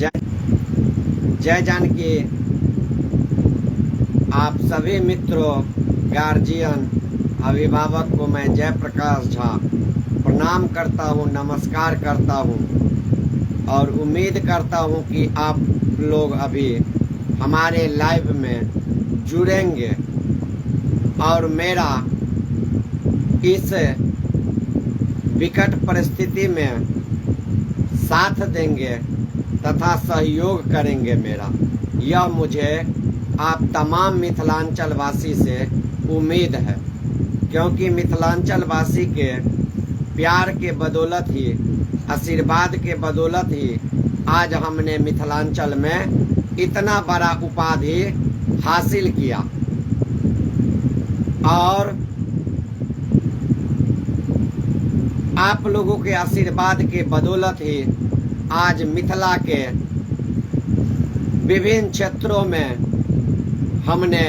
जय जय जानकी। आप सभी मित्रों, गार्जियन, अभिभावक को मैं जय प्रकाश झा प्रणाम करता हूँ, नमस्कार करता हूँ और उम्मीद करता हूँ कि आप लोग अभी हमारे लाइव में जुड़ेंगे और मेरा इस विकट परिस्थिति में साथ देंगे तथा सहयोग करेंगे मेरा। यह मुझे आप तमाम मिथिलांचल वासी से उम्मीद है, क्योंकि मिथिलांचल वासी के प्यार के बदौलत ही, आशीर्वाद के बदौलत ही आज हमने मिथिलांचल में इतना बड़ा उपाधि हासिल किया। और आप लोगों के आशीर्वाद के बदौलत ही आज मिथिला के विभिन्न क्षेत्रों में हमने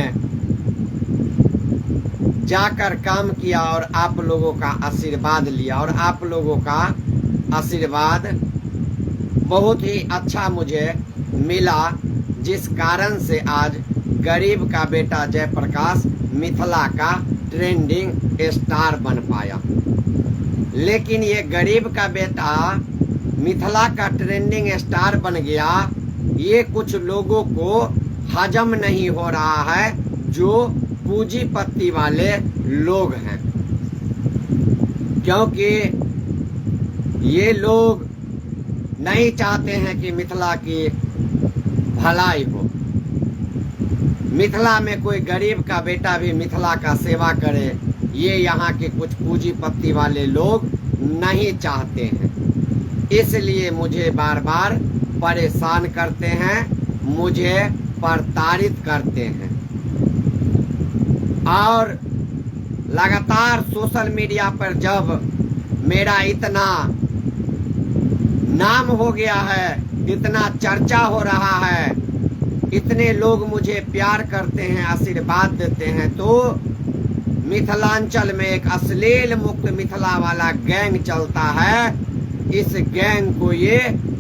जाकर काम किया और आप लोगों का आशीर्वाद लिया और आप लोगों का आशीर्वाद बहुत ही अच्छा मुझे मिला, जिस कारण से आज गरीब का बेटा जयप्रकाश मिथिला का ट्रेंडिंग स्टार बन पाया। लेकिन ये गरीब का बेटा मिथिला का ट्रेंडिंग स्टार बन गया, ये कुछ लोगों को हजम नहीं हो रहा है जो पूंजीपति वाले लोग हैं, क्योंकि ये लोग नहीं चाहते हैं कि मिथिला की भलाई हो, मिथिला में कोई गरीब का बेटा भी मिथिला का सेवा करे, ये यहाँ के कुछ पूंजीपति वाले लोग नहीं चाहते हैं। इसलिए मुझे बार-बार परेशान करते हैं, मुझे प्रताड़ित करते हैं और लगातार सोशल मीडिया पर जब मेरा इतना नाम हो गया है, इतना चर्चा हो रहा है, इतने लोग मुझे प्यार करते हैं, आशीर्वाद देते हैं, तो मिथिलांचल में एक अश्लील मुक्त मिथिला वाला गैंग चलता है। इस गैंग को ये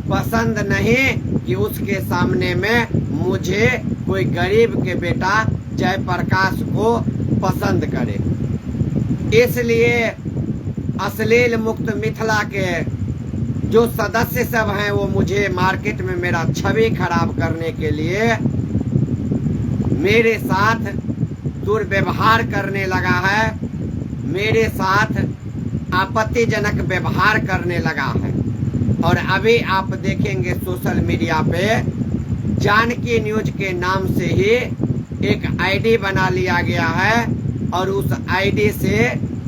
पसंद नहीं कि उसके सामने में मुझे कोई गरीब के बेटा जयप्रकाश को पसंद करे। इसलिए अश्लील मुक्त मिथिला के जो सदस्य सब हैं वो मुझे मार्केट में मेरा छवि खराब करने के लिए मेरे साथ दुर्व्यवहार करने लगा है, मेरे साथ आपत्तिजनक व्यवहार करने लगा है। और अभी आप देखेंगे सोशल मीडिया पे जानकी न्यूज के नाम से ही एक आईडी बना लिया गया है और उस आईडी से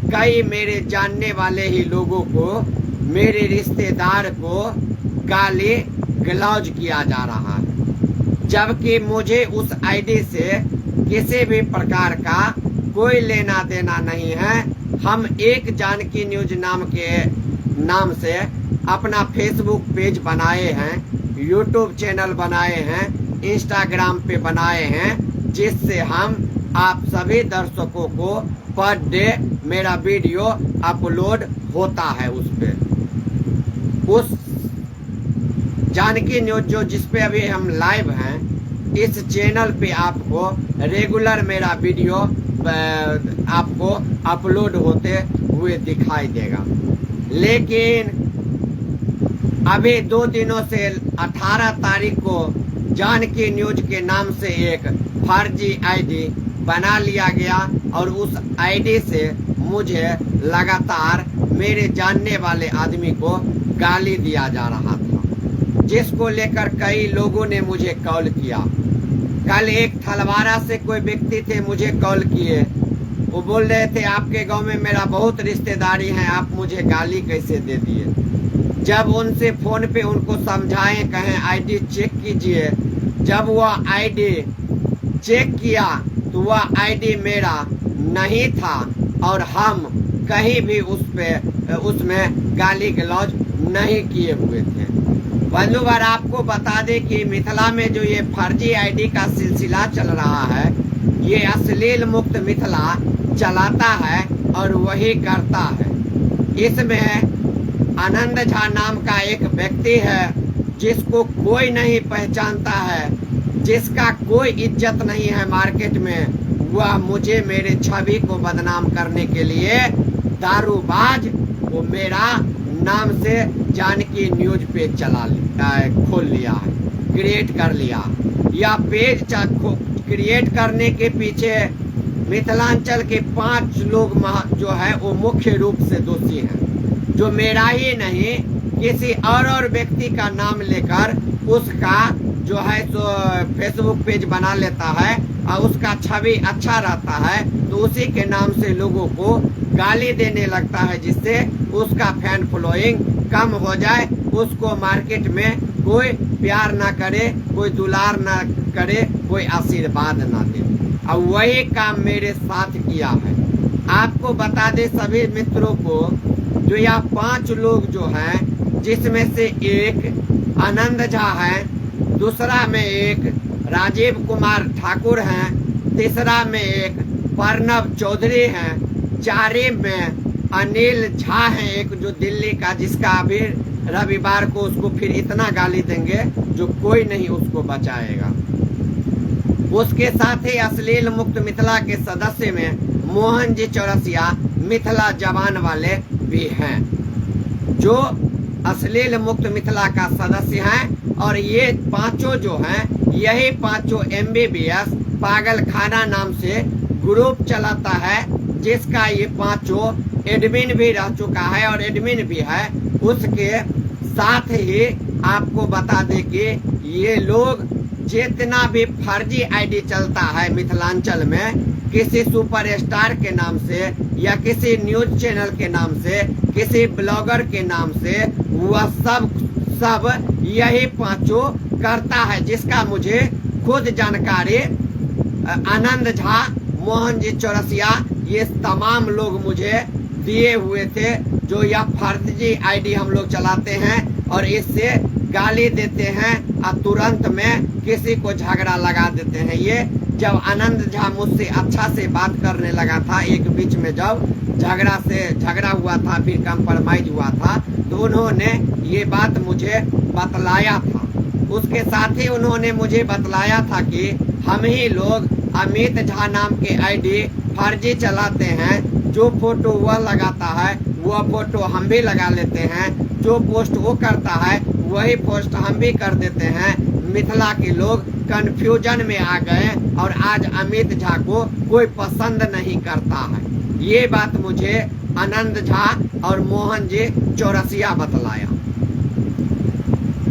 कई मेरे जानने वाले ही लोगों को, मेरे रिश्तेदार को गाली गलौज किया जा रहा है, जबकि मुझे उस आईडी से किसी भी प्रकार का कोई लेना देना नहीं है। हम एक जानकी न्यूज नाम के नाम से अपना फेसबुक पेज बनाए हैं, यूट्यूब चैनल बनाए हैं, इंस्टाग्राम पे बनाए हैं, जिससे हम आप सभी दर्शकों को पर डे मेरा वीडियो अपलोड होता है उस पे। उस जानकी न्यूज जो जिस पे अभी हम लाइव हैं, इस चैनल पे आपको रेगुलर मेरा वीडियो आपको अपलोड होते हुए दिखाई देगा। लेकिन अभी 2 दिनों से 18 तारीख को जानकी न्यूज के नाम से एक फर्जी आईडी बना लिया गया और उस आईडी से मुझे लगातार मेरे जानने वाले आदमी को गाली दिया जा रहा था, जिसको लेकर कई लोगों ने मुझे कॉल किया। कल एक थलवाड़ा से कोई व्यक्ति थे, मुझे कॉल किए, वो बोल रहे थे आपके गांव में मेरा बहुत रिश्तेदारी है, आप मुझे गाली कैसे दे दिए। जब उनसे फोन पे उनको समझाएं, कहें आईडी चेक कीजिए, जब वह आईडी चेक किया तो वह आईडी मेरा नहीं था और हम कहीं भी उसमें गाली गलौज नहीं किए हुए थे। बंधुवर आपको बता दें कि मिथिला में जो ये फर्जी आईडी का सिलसिला चल रहा है, ये अश्लील मुक्त मिथिला चलाता है और वही करता है। इसमें आनंद झा नाम का एक व्यक्ति है जिसको कोई नहीं पहचानता है, जिसका कोई इज्जत नहीं है मार्केट में, वह मुझे मेरे छवि को बदनाम करने के लिए दारूबाज वो मेरा नाम से जानकी न्यूज पेज चला खोल लिया है, क्रिएट कर लिया। यह पेज क्रिएट करने के पीछे मिथिलांचल के 5 लोग जो है वो मुख्य रूप से दोषी हैं, जो मेरा ही नहीं किसी और व्यक्ति का नाम लेकर उसका जो है सो फेसबुक पेज बना लेता है और उसका छवि अच्छा रहता है तो उसी के नाम से लोगों को गाली देने लगता है, जिससे उसका फैन फॉलोइंग कम हो जाए, उसको मार्केट में कोई प्यार ना करे, कोई दुलार ना करे, कोई आशीर्वाद ना दे। और वही काम मेरे साथ किया है। आपको बता दे सभी मित्रों को, जो यह 5 लोग जो हैं, जिसमें से एक आनंद झा है, दूसरा में एक राजीव कुमार ठाकुर हैं, तीसरा में एक प्रणव चौधरी हैं, चारिम में अनिल झा हैं, एक जो दिल्ली का, जिसका अभी रविवार को उसको फिर इतना गाली देंगे जो कोई नहीं उसको बचाएगा। उसके साथ ही अश्लील मुक्त मिथिला के सदस्य में मोहन जी चौरसिया मिथिला जवान वाले भी हैं, जो अश्लील मुक्त मिथिला का सदस्य हैं। और ये पांचों जो हैं, यही पांचों MBBS पागल खाना नाम से ग्रुप चलाता है, जिसका ये पांचों एडमिन भी रह चुका है और एडमिन भी है। उसके साथ ही आपको बता दें कि ये लोग जितना भी फर्जी आईडी चलता है मिथिलांचल में, किसी सुपरस्टार के नाम से या किसी न्यूज चैनल के नाम से, किसी ब्लॉगर के नाम से, वह सब यही पांचों करता है, जिसका मुझे खुद जानकारी आनंद झा, मोहन जी चौरसिया, ये तमाम लोग मुझे दिए हुए थे, जो यह फर्जी आईडी हम लोग चलाते हैं और इससे गाली देते हैं और तुरंत में किसी को झगड़ा लगा देते हैं। ये जब आनंद झा मुझसे अच्छा से बात करने लगा था, एक बीच में जब झगड़ा हुआ था, फिर कंप्रोमाइज हुआ था, तो उन्होंने ये बात मुझे बतलाया था। उसके साथ ही उन्होंने मुझे बतलाया था कि हम ही लोग अमित झा नाम के आईडी फर्जी चलाते हैं, जो फोटो वह लगाता है वह फोटो हम भी लगा लेते हैं, जो पोस्ट वो करता है वही पोस्ट हम भी कर देते हैं। मिथिला के लोग कंफ्यूजन में आ गए और आज अमित झा को कोई पसंद नहीं करता है। ये बात मुझे आनंद झा और मोहन जी चौरसिया बतलाया।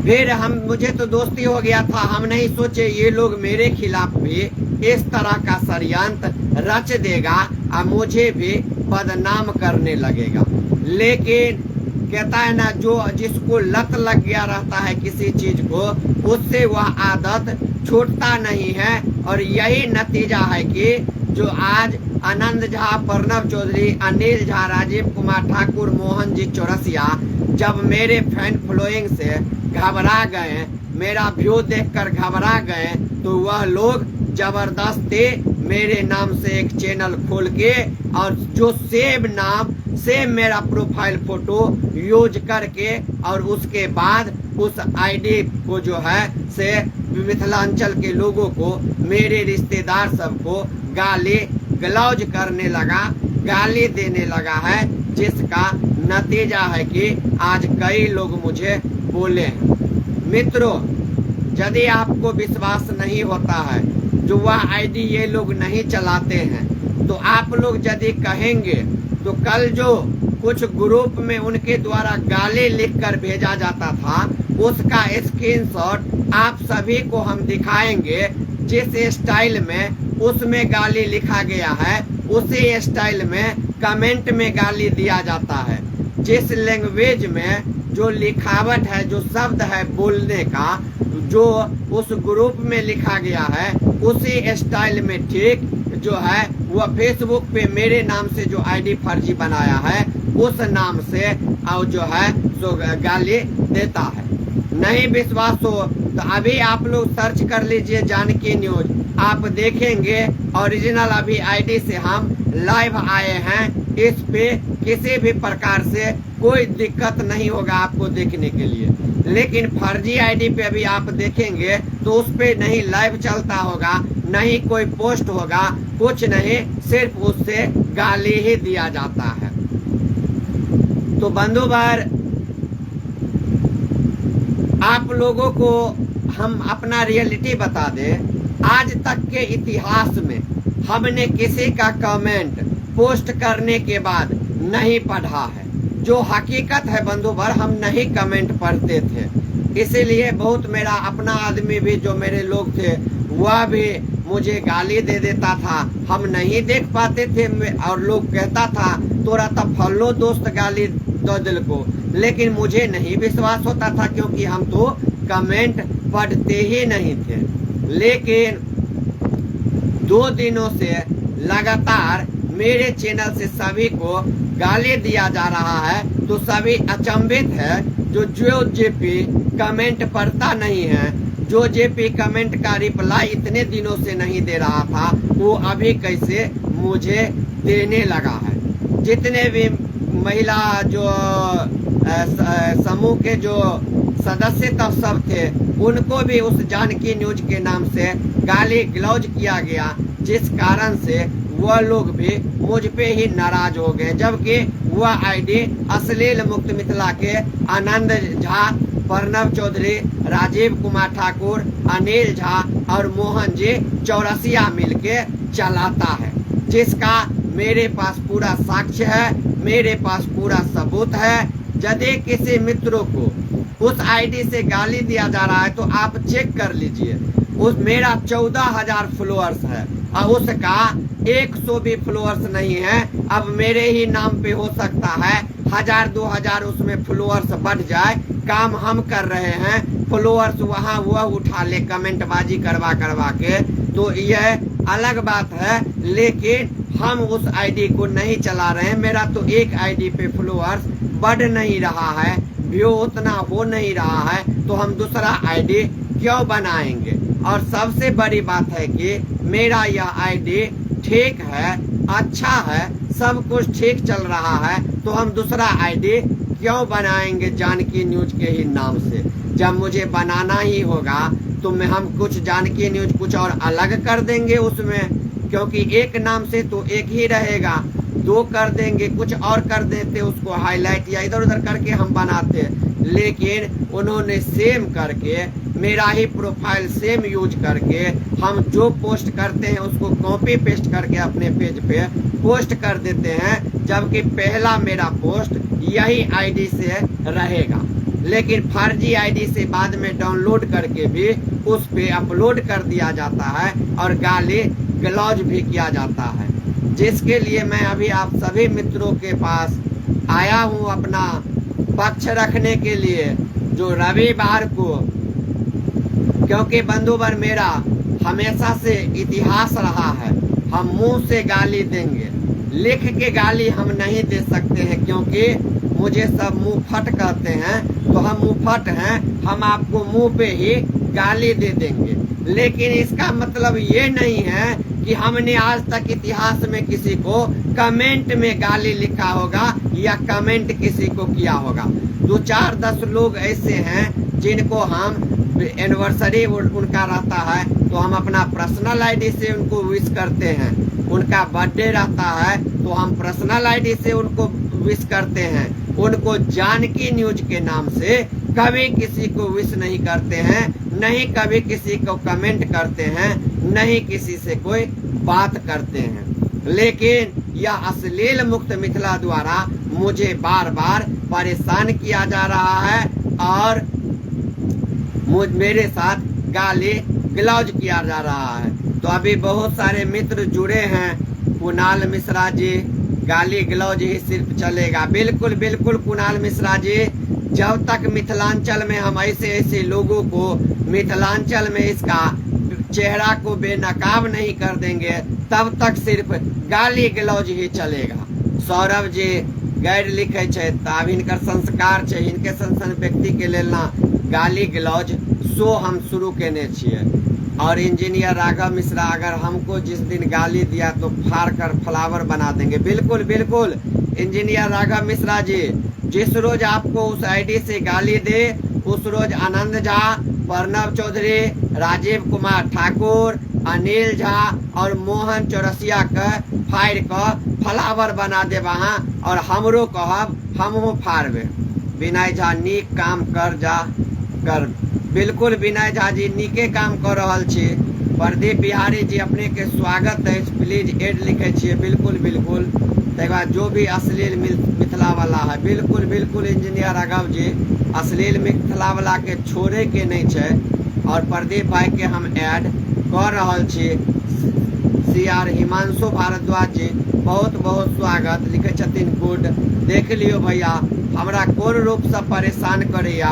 फिर मुझे तो दोस्ती हो गया था, हम नहीं सोचे ये लोग मेरे खिलाफ भी इस तरह का षड्यंत्र रच देगा और मुझे भी बदनाम करने लगेगा। लेकिन कहता है ना, जो जिसको लत लग गया रहता है किसी चीज को, उससे वह आदत छूटता नहीं है। और यही नतीजा है कि जो आज आनंद झा, प्रणव चौधरी, अनिल झा, राजीव कुमार ठाकुर, मोहन जी चौरसिया जब मेरे फैन फॉलोइंग से घबरा गए, मेरा व्यू देखकर घबरा गए, तो वह लोग जबरदस्ती मेरे नाम से एक चैनल खोल के और जो सेम नाम, सेम मेरा प्रोफाइल फोटो यूज करके और उसके बाद उस आईडी को जो है से मिथिलांचल के लोगों को, मेरे रिश्तेदार सबको गाली गलौज करने लगा, गाली देने लगा है, जिसका नतीजा है कि आज कई लोग मुझे बोले हैं। मित्रों, यदि आपको विश्वास नहीं होता है जो वह आईडी ये लोग नहीं चलाते हैं, तो आप लोग यदि कहेंगे तो कल जो कुछ ग्रुप में उनके द्वारा गाली लिखकर भेजा जाता था, उसका स्क्रीनशॉट आप सभी को हम दिखाएंगे। जिस स्टाइल में उसमें गाली लिखा गया है, उसी स्टाइल में कमेंट में गाली दिया जाता है। जिस लैंग्वेज में जो लिखावट है, जो शब्द है बोलने का, जो उस ग्रुप में लिखा गया है, उसी स्टाइल में ठीक जो है वह फेसबुक पे मेरे नाम से जो आईडी फर्जी बनाया है, उस नाम से और जो है सो गाली देता है। नहीं विश्वास हो तो अभी आप लोग सर्च कर लीजिए जानकी न्यूज, आप देखेंगे ओरिजिनल अभी आईडी से हम लाइव आए हैं। इस पे किसी भी प्रकार से कोई कोई दिक्कत नहीं होगा आपको देखने के लिए। लेकिन फर्जी आईडी पे अभी आप देखेंगे तो उस पे नहीं लाइव चलता होगा, नहीं कोई पोस्ट होगा, कुछ नहीं, सिर्फ उससे गाली ही दिया जाता है। तो बंधुवर, आप लोगों को हम अपना रियलिटी बता दें, आज तक के इतिहास में हमने किसी का कमेंट पोस्ट करने के बाद नहीं पढ़ा है। जो हकीकत है बंधुवर, हम नहीं कमेंट पढ़ते थे, इसीलिए बहुत मेरा अपना आदमी भी जो मेरे लोग थे वह भी मुझे गाली दे देता था, हम नहीं देख पाते थे। और लोग कहता था तोरा तो फल्लो दोस्त गाली दो दिल को, लेकिन मुझे नहीं विश्वास होता था क्योंकि हम तो कमेंट पढ़ते ही नहीं थे। लेकिन 2 दिनों से लगातार मेरे चैनल से सभी को गाली दिया जा रहा है, तो सभी अचंभित है। जो जो जेपी कमेंट पढ़ता नहीं है, जो जेपी कमेंट का रिप्लाई इतने दिनों से नहीं दे रहा था, वो अभी कैसे मुझे देने लगा है। जितने भी महिला जो समूह के जो सदस्य तब सब थे, उनको भी उस जानकी न्यूज के नाम से गाली गलौज किया गया, जिस कारण से वह लोग भी मुझ पे ही नाराज हो गए। जबकि वह आईडी अश्लील मुक्त मिथिला के आनंद झा, प्रणव चौधरी, राजीव कुमार ठाकुर, अनिल झा और मोहन जी चौरसिया मिलके चलाता है, जिसका मेरे पास पूरा साक्ष्य है, मेरे पास पूरा सबूत है। यदि किसी मित्रों को उस आईडी से गाली दिया जा रहा है तो आप चेक कर लीजिए, उस मेरा 14,000 फॉलोअर्स है और उसका 100 भी फॉलोअर्स नहीं है। अब मेरे ही नाम पे हो सकता है 1000-2000 उसमें फॉलोअर्स बढ़ जाए। काम हम कर रहे हैं, फॉलोअर्स वहाँ वह उठा ले कमेंट बाजी करवा करवा के, तो यह अलग बात है। लेकिन हम उस आईडी को नहीं चला रहे हैं। मेरा तो एक आईडी पे फॉलोअर्स बढ़ नहीं रहा है, व्यू उतना हो नहीं रहा है, तो हम दूसरा आईडी क्यों बनाएंगे। और सबसे बड़ी बात है कि मेरा यह आईडी ठीक है, अच्छा है, सब कुछ ठीक चल रहा है, तो हम दूसरा आईडी क्यों बनाएंगे जानकी न्यूज के ही नाम से। जब मुझे बनाना ही होगा तो हम कुछ जानकी न्यूज कुछ और अलग कर देंगे उसमें, क्योंकि एक नाम से तो एक ही रहेगा, 2 कर देंगे, कुछ और कर देते, उसको हाईलाइट या इधर उधर करके हम बनाते। लेकिन उन्होंने सेम करके मेरा ही प्रोफाइल सेम यूज करके हम जो पोस्ट करते हैं उसको कॉपी पेस्ट करके अपने पेज पे पोस्ट कर देते हैं, जबकि पहला मेरा पोस्ट यही आईडी से रहेगा। लेकिन फर्जी आईडी से बाद में डाउनलोड करके भी उस पे अपलोड कर दिया जाता है और गाली गलौज भी किया जाता है, जिसके लिए मैं अभी आप सभी मित्रों के पास आया हूँ अपना पक्ष रखने के लिए। जो रविवार को, क्योंकि बंधुवर मेरा हमेशा से इतिहास रहा है, हम मुंह से गाली देंगे, लिख के गाली हम नहीं दे सकते हैं, क्योंकि मुझे सब मुंह फट कहते हैं, तो हम मुंह फट हैं, हम आपको मुंह पे ही गाली दे देंगे। लेकिन इसका मतलब ये नहीं है कि हमने आज तक इतिहास में किसी को कमेंट में गाली लिखा होगा या कमेंट किसी को किया होगा। 2-4-10 लोग ऐसे हैं जिनको हम एनिवर्सरी उनका रहता है तो हम अपना पर्सनल आईडी से उनको विश करते हैं, उनका बर्थडे रहता है तो हम पर्सनल आईडी से उनको विश करते हैं। उनको जानकी न्यूज के नाम से कभी किसी को विश नहीं करते हैं, नहीं कभी किसी को कमेंट करते हैं, नहीं किसी से कोई बात करते हैं। लेकिन यह अश्लील मुक्त मिथिला द्वारा मुझे बार-बार परेशान किया जा रहा है और मेरे साथ गाली गलौज किया जा रहा है। तो अभी बहुत सारे मित्र जुड़े हैं। कुणाल मिश्रा जी, गाली गलौज ही सिर्फ चलेगा। बिल्कुल बिल्कुल कुणाल मिश्रा जी, जब तक मिथिलांचल में हम ऐसे ऐसे लोगों को मिथिलांचल में इसका चेहरा को बेनकाब नहीं कर देंगे, तब तक सिर्फ गाली गलौज ही चलेगा। सौरभ जी गैर लिखे छे, तब हिनकर संस्कार छे, हिनके सन व्यक्ति के लेल ना गाली गलौज सो हम शुरू केने छिए। और इंजीनियर राघव मिश्रा अगर हमको जिस दिन गाली दिया तो फाड़ कर फ्लावर बना देंगे। बिल्कुल बिल्कुल इंजीनियर राघव मिश्रा जी, जिस रोज आपको उस आईडी से गाली दे उस रोज आनंद झा, प्रणव चौधरी, राजीव कुमार ठाकुर, अनिल झा और मोहन चौरसिया के फाड़ि कऽ फ्लावर बना देब अहाँ और हमरो कहब हमहूँ फाड़बै। विनय झा नीक काम कर जा कर। बिल्कुल विनय झा जी नीके काम कऽ रहल छी। प्रदीप बिहारी जी अपने के स्वागत अछि, प्लीज एड लिखै छियै। बिल्कुल बिल्कुल। तकर बाद जो भी अश्लील मिथिला वाला है, बिल्कुल बिल्कुल इंजीनियर राघव जी, अश्लील मिथिला वाला के छोड़े के नहीं छै। और प्रदीप भाई के हम ऐड कऽ रहल छी। सी आर हिमांशु भारद्वाज जी बहुत बहुत स्वागत, लिखै छथिन गुड। देख लियौ भैया हमरा कोन रूपसँ परेशान करैया,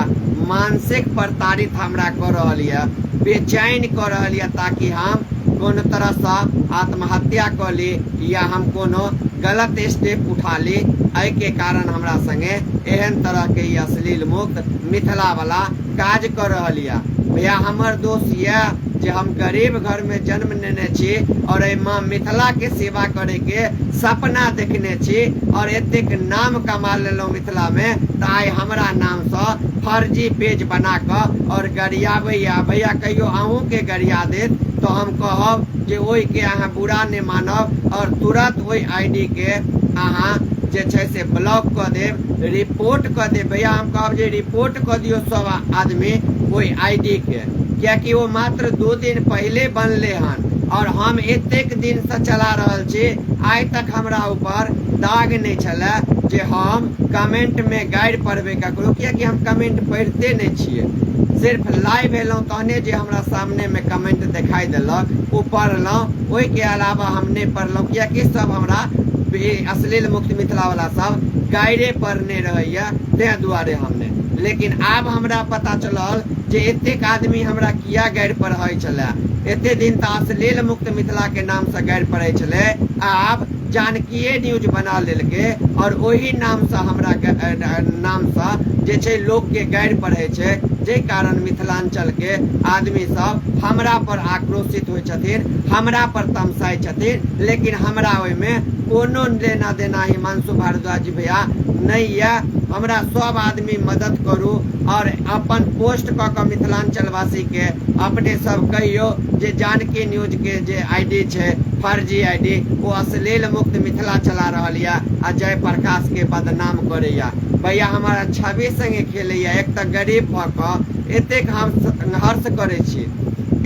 मानसिक प्रताड़ित हमरा कऽ रहल यऽ, बेचैन कऽ रहल यऽ, ताकि हम कोनो तरहसँ आत्महत्या कऽ ली या हम कोनो गलत स्टेप उठा ली। एहिके कारण हमरा संगे एहन तरहके ई अश्लील मुक्त मिथिलावला काज कऽ रहल यऽ। भैया हमर दोष यऽ जे हम गरीब घरमे जन्म नेने छी और एहि माँ मिथिलाके सेवा करैके सपना देखने छी और एतेक नाम कमा लेलहुँ मिथिलामे, तऽ आइ हमरा नामसँ फर्जी पेज बना कऽ और गरियाबैया। भैया कहियो अहूँके गरिया देत तऽ हम कहब जे ओहिके अहाँ बुरा नहि मानब और तुरंत ओहि I D के अहाँ जे छै से ब्लॉक कऽ देब, रिपोर्ट कऽ देब। भैया हम कहब जे रिपोर्ट कऽ दियौ सब आदमी ओहि I D के, कियाकि ओ मात्र 2 दिन पहिले बनले हन और हम एतेक दिनसँ चला रहल छी, आइ तक हमरा ऊपर दाग नहि छलै जे हम कमेंटमे गारि पढ़बै ककरो, कियाकि हम कमेंट पढ़िते नहि छियै। सिर्फ लाइव एलहुँ तहने जे हमरा सामनेमे कमेंट देखाइ देलक ओ पढ़लहुँ, ओहिके अलावा हम नहि पढ़लहुँ, कियाकि सब हमरा अश्लील मुक्त मिथिलावला सब गाइरे पढ़ने रहैया, ताहि दुआरे हम नहि। लेकिन आब हमरा पता चलल जे एतेक आदमी हमरा किया गारि पढ़ै छलै। एते दिन तऽ अश्लील मुक्त मिथिलाके नामसँ गारि पढ़ै छलै, आब जानकीए न्यूज बना लेलकै और ओहि नामसँ हमरा नामसँ जे छै लोकके गारि पढ़ै छै, जाहि कारण मिथिलाञ्चलके आदमी सब हमरा पर आक्रोशित होइ छथिन, हमरा पर तमसाइ छथिन। लेकिन हमरा ओहिमे कोनो लेना देना हिमांशु भारद्वाज जी भैया नहि यऽ। हमरा सब आदमी मदद करू और अपन पोस्ट कऽ कऽ मिथिलाञ्चलवासीके अपने सब कहियौ जे जानकी न्यूजके जे I D छै फर्जी I D, ओ अश्लील मुक्त मिथिला चला रहल यऽ आ जयप्रकाशके बदनाम करैया। भैया हमारा छवि संगे खेलैया। एक तऽ गरीब भऽ कऽ एतेक हम संघर्ष करै छी,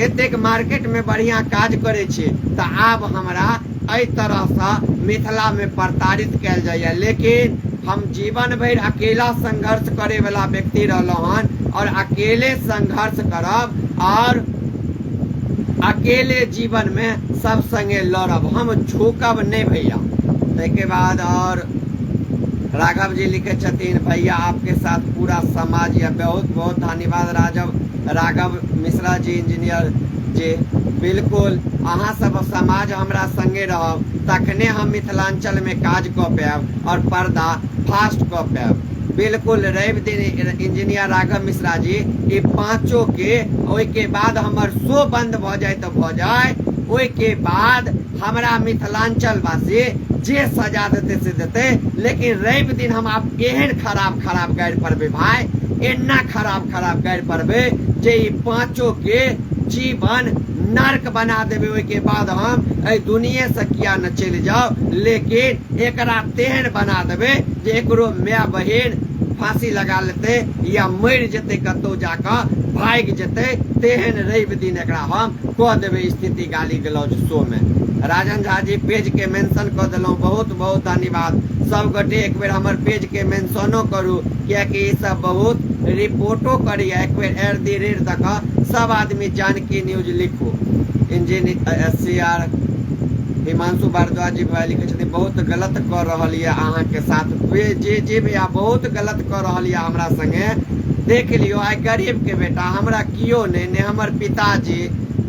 एतेक मार्केटमे बढ़िआँ काज करै छी, तऽ आब हमरा एहि तरहसँ मिथिलामे प्रताड़ित कयल जाइए। लेकिन हम जीवन भरि अकेला संघर्ष करैवला व्यक्ति रहलहुँ हन और अकेले संघर्ष करब और अकेले जीवनमे सब संगे लड़ब, हम झुकब नहि भैया। ताहिके बाद और राघव जी लिखे छथिन भैया आपके साथ पूरा समाज यऽ। बहुत बहुत धन्यवाद राघव मिश्रा जी इंजीनियर जी। बिल्कुल अहाँ सब समाज हमरा संगे रहब तखने हम मिथिलाञ्चलमे काज कऽ पायब और पर्दा फास्ट कऽ पायब। बिल्कुल रवि दिन इंजीनियर राघव मिश्रा जी ई पाँचो के ओहिके बाद हमर शो बंद भऽ जाय तऽ भऽ जाय, ओहिके बाद हमरा मिथिलाञ्चलवासी जे सजा देतै से देतै, लेकिन रवि दिन हम आब एहन खराब खराब गारि पढ़बै भाय, एना खराब खराब गारि पढ़बै जे ई पाँचो के जीवन नर्क बना देबै। ओहिके बाद हम एहि दुनिये से किया न चलि जाउ, लेकिन एकरा तेहन बना देबै जे एकरो माय बहिन फांसी लगा लेतै या मरि जेतै, कतौ जाकऽ भागि जेतै, तेहन रवि दिन एकरा हम कऽ देबै स्थिति गाली गलौज शो में। राजन झा जी पेज के मेंशन कऽ देलहुँ, बहुत बहुत धन्यवाद। सब गोटे एक बेर हमर पेज के मेंशनो करू, कियाकि ई सब बहुत रिपोर्टो करैया। एक बेर एट the rate दऽ कऽ सब आदमी जानकी न्यूज लिखू। Engineer S C R Himanshu Bhardwaj ji भाई लिखै छथिन बहुत गलत कऽ रहल यऽ अहाँके साथ। जे जे भैया बहुत गलत कऽ रहल यऽ हमरा संगे, देख लियौ आइ गरीब के बेटा, हमरा कियो नहि, ने हमर पिताजी,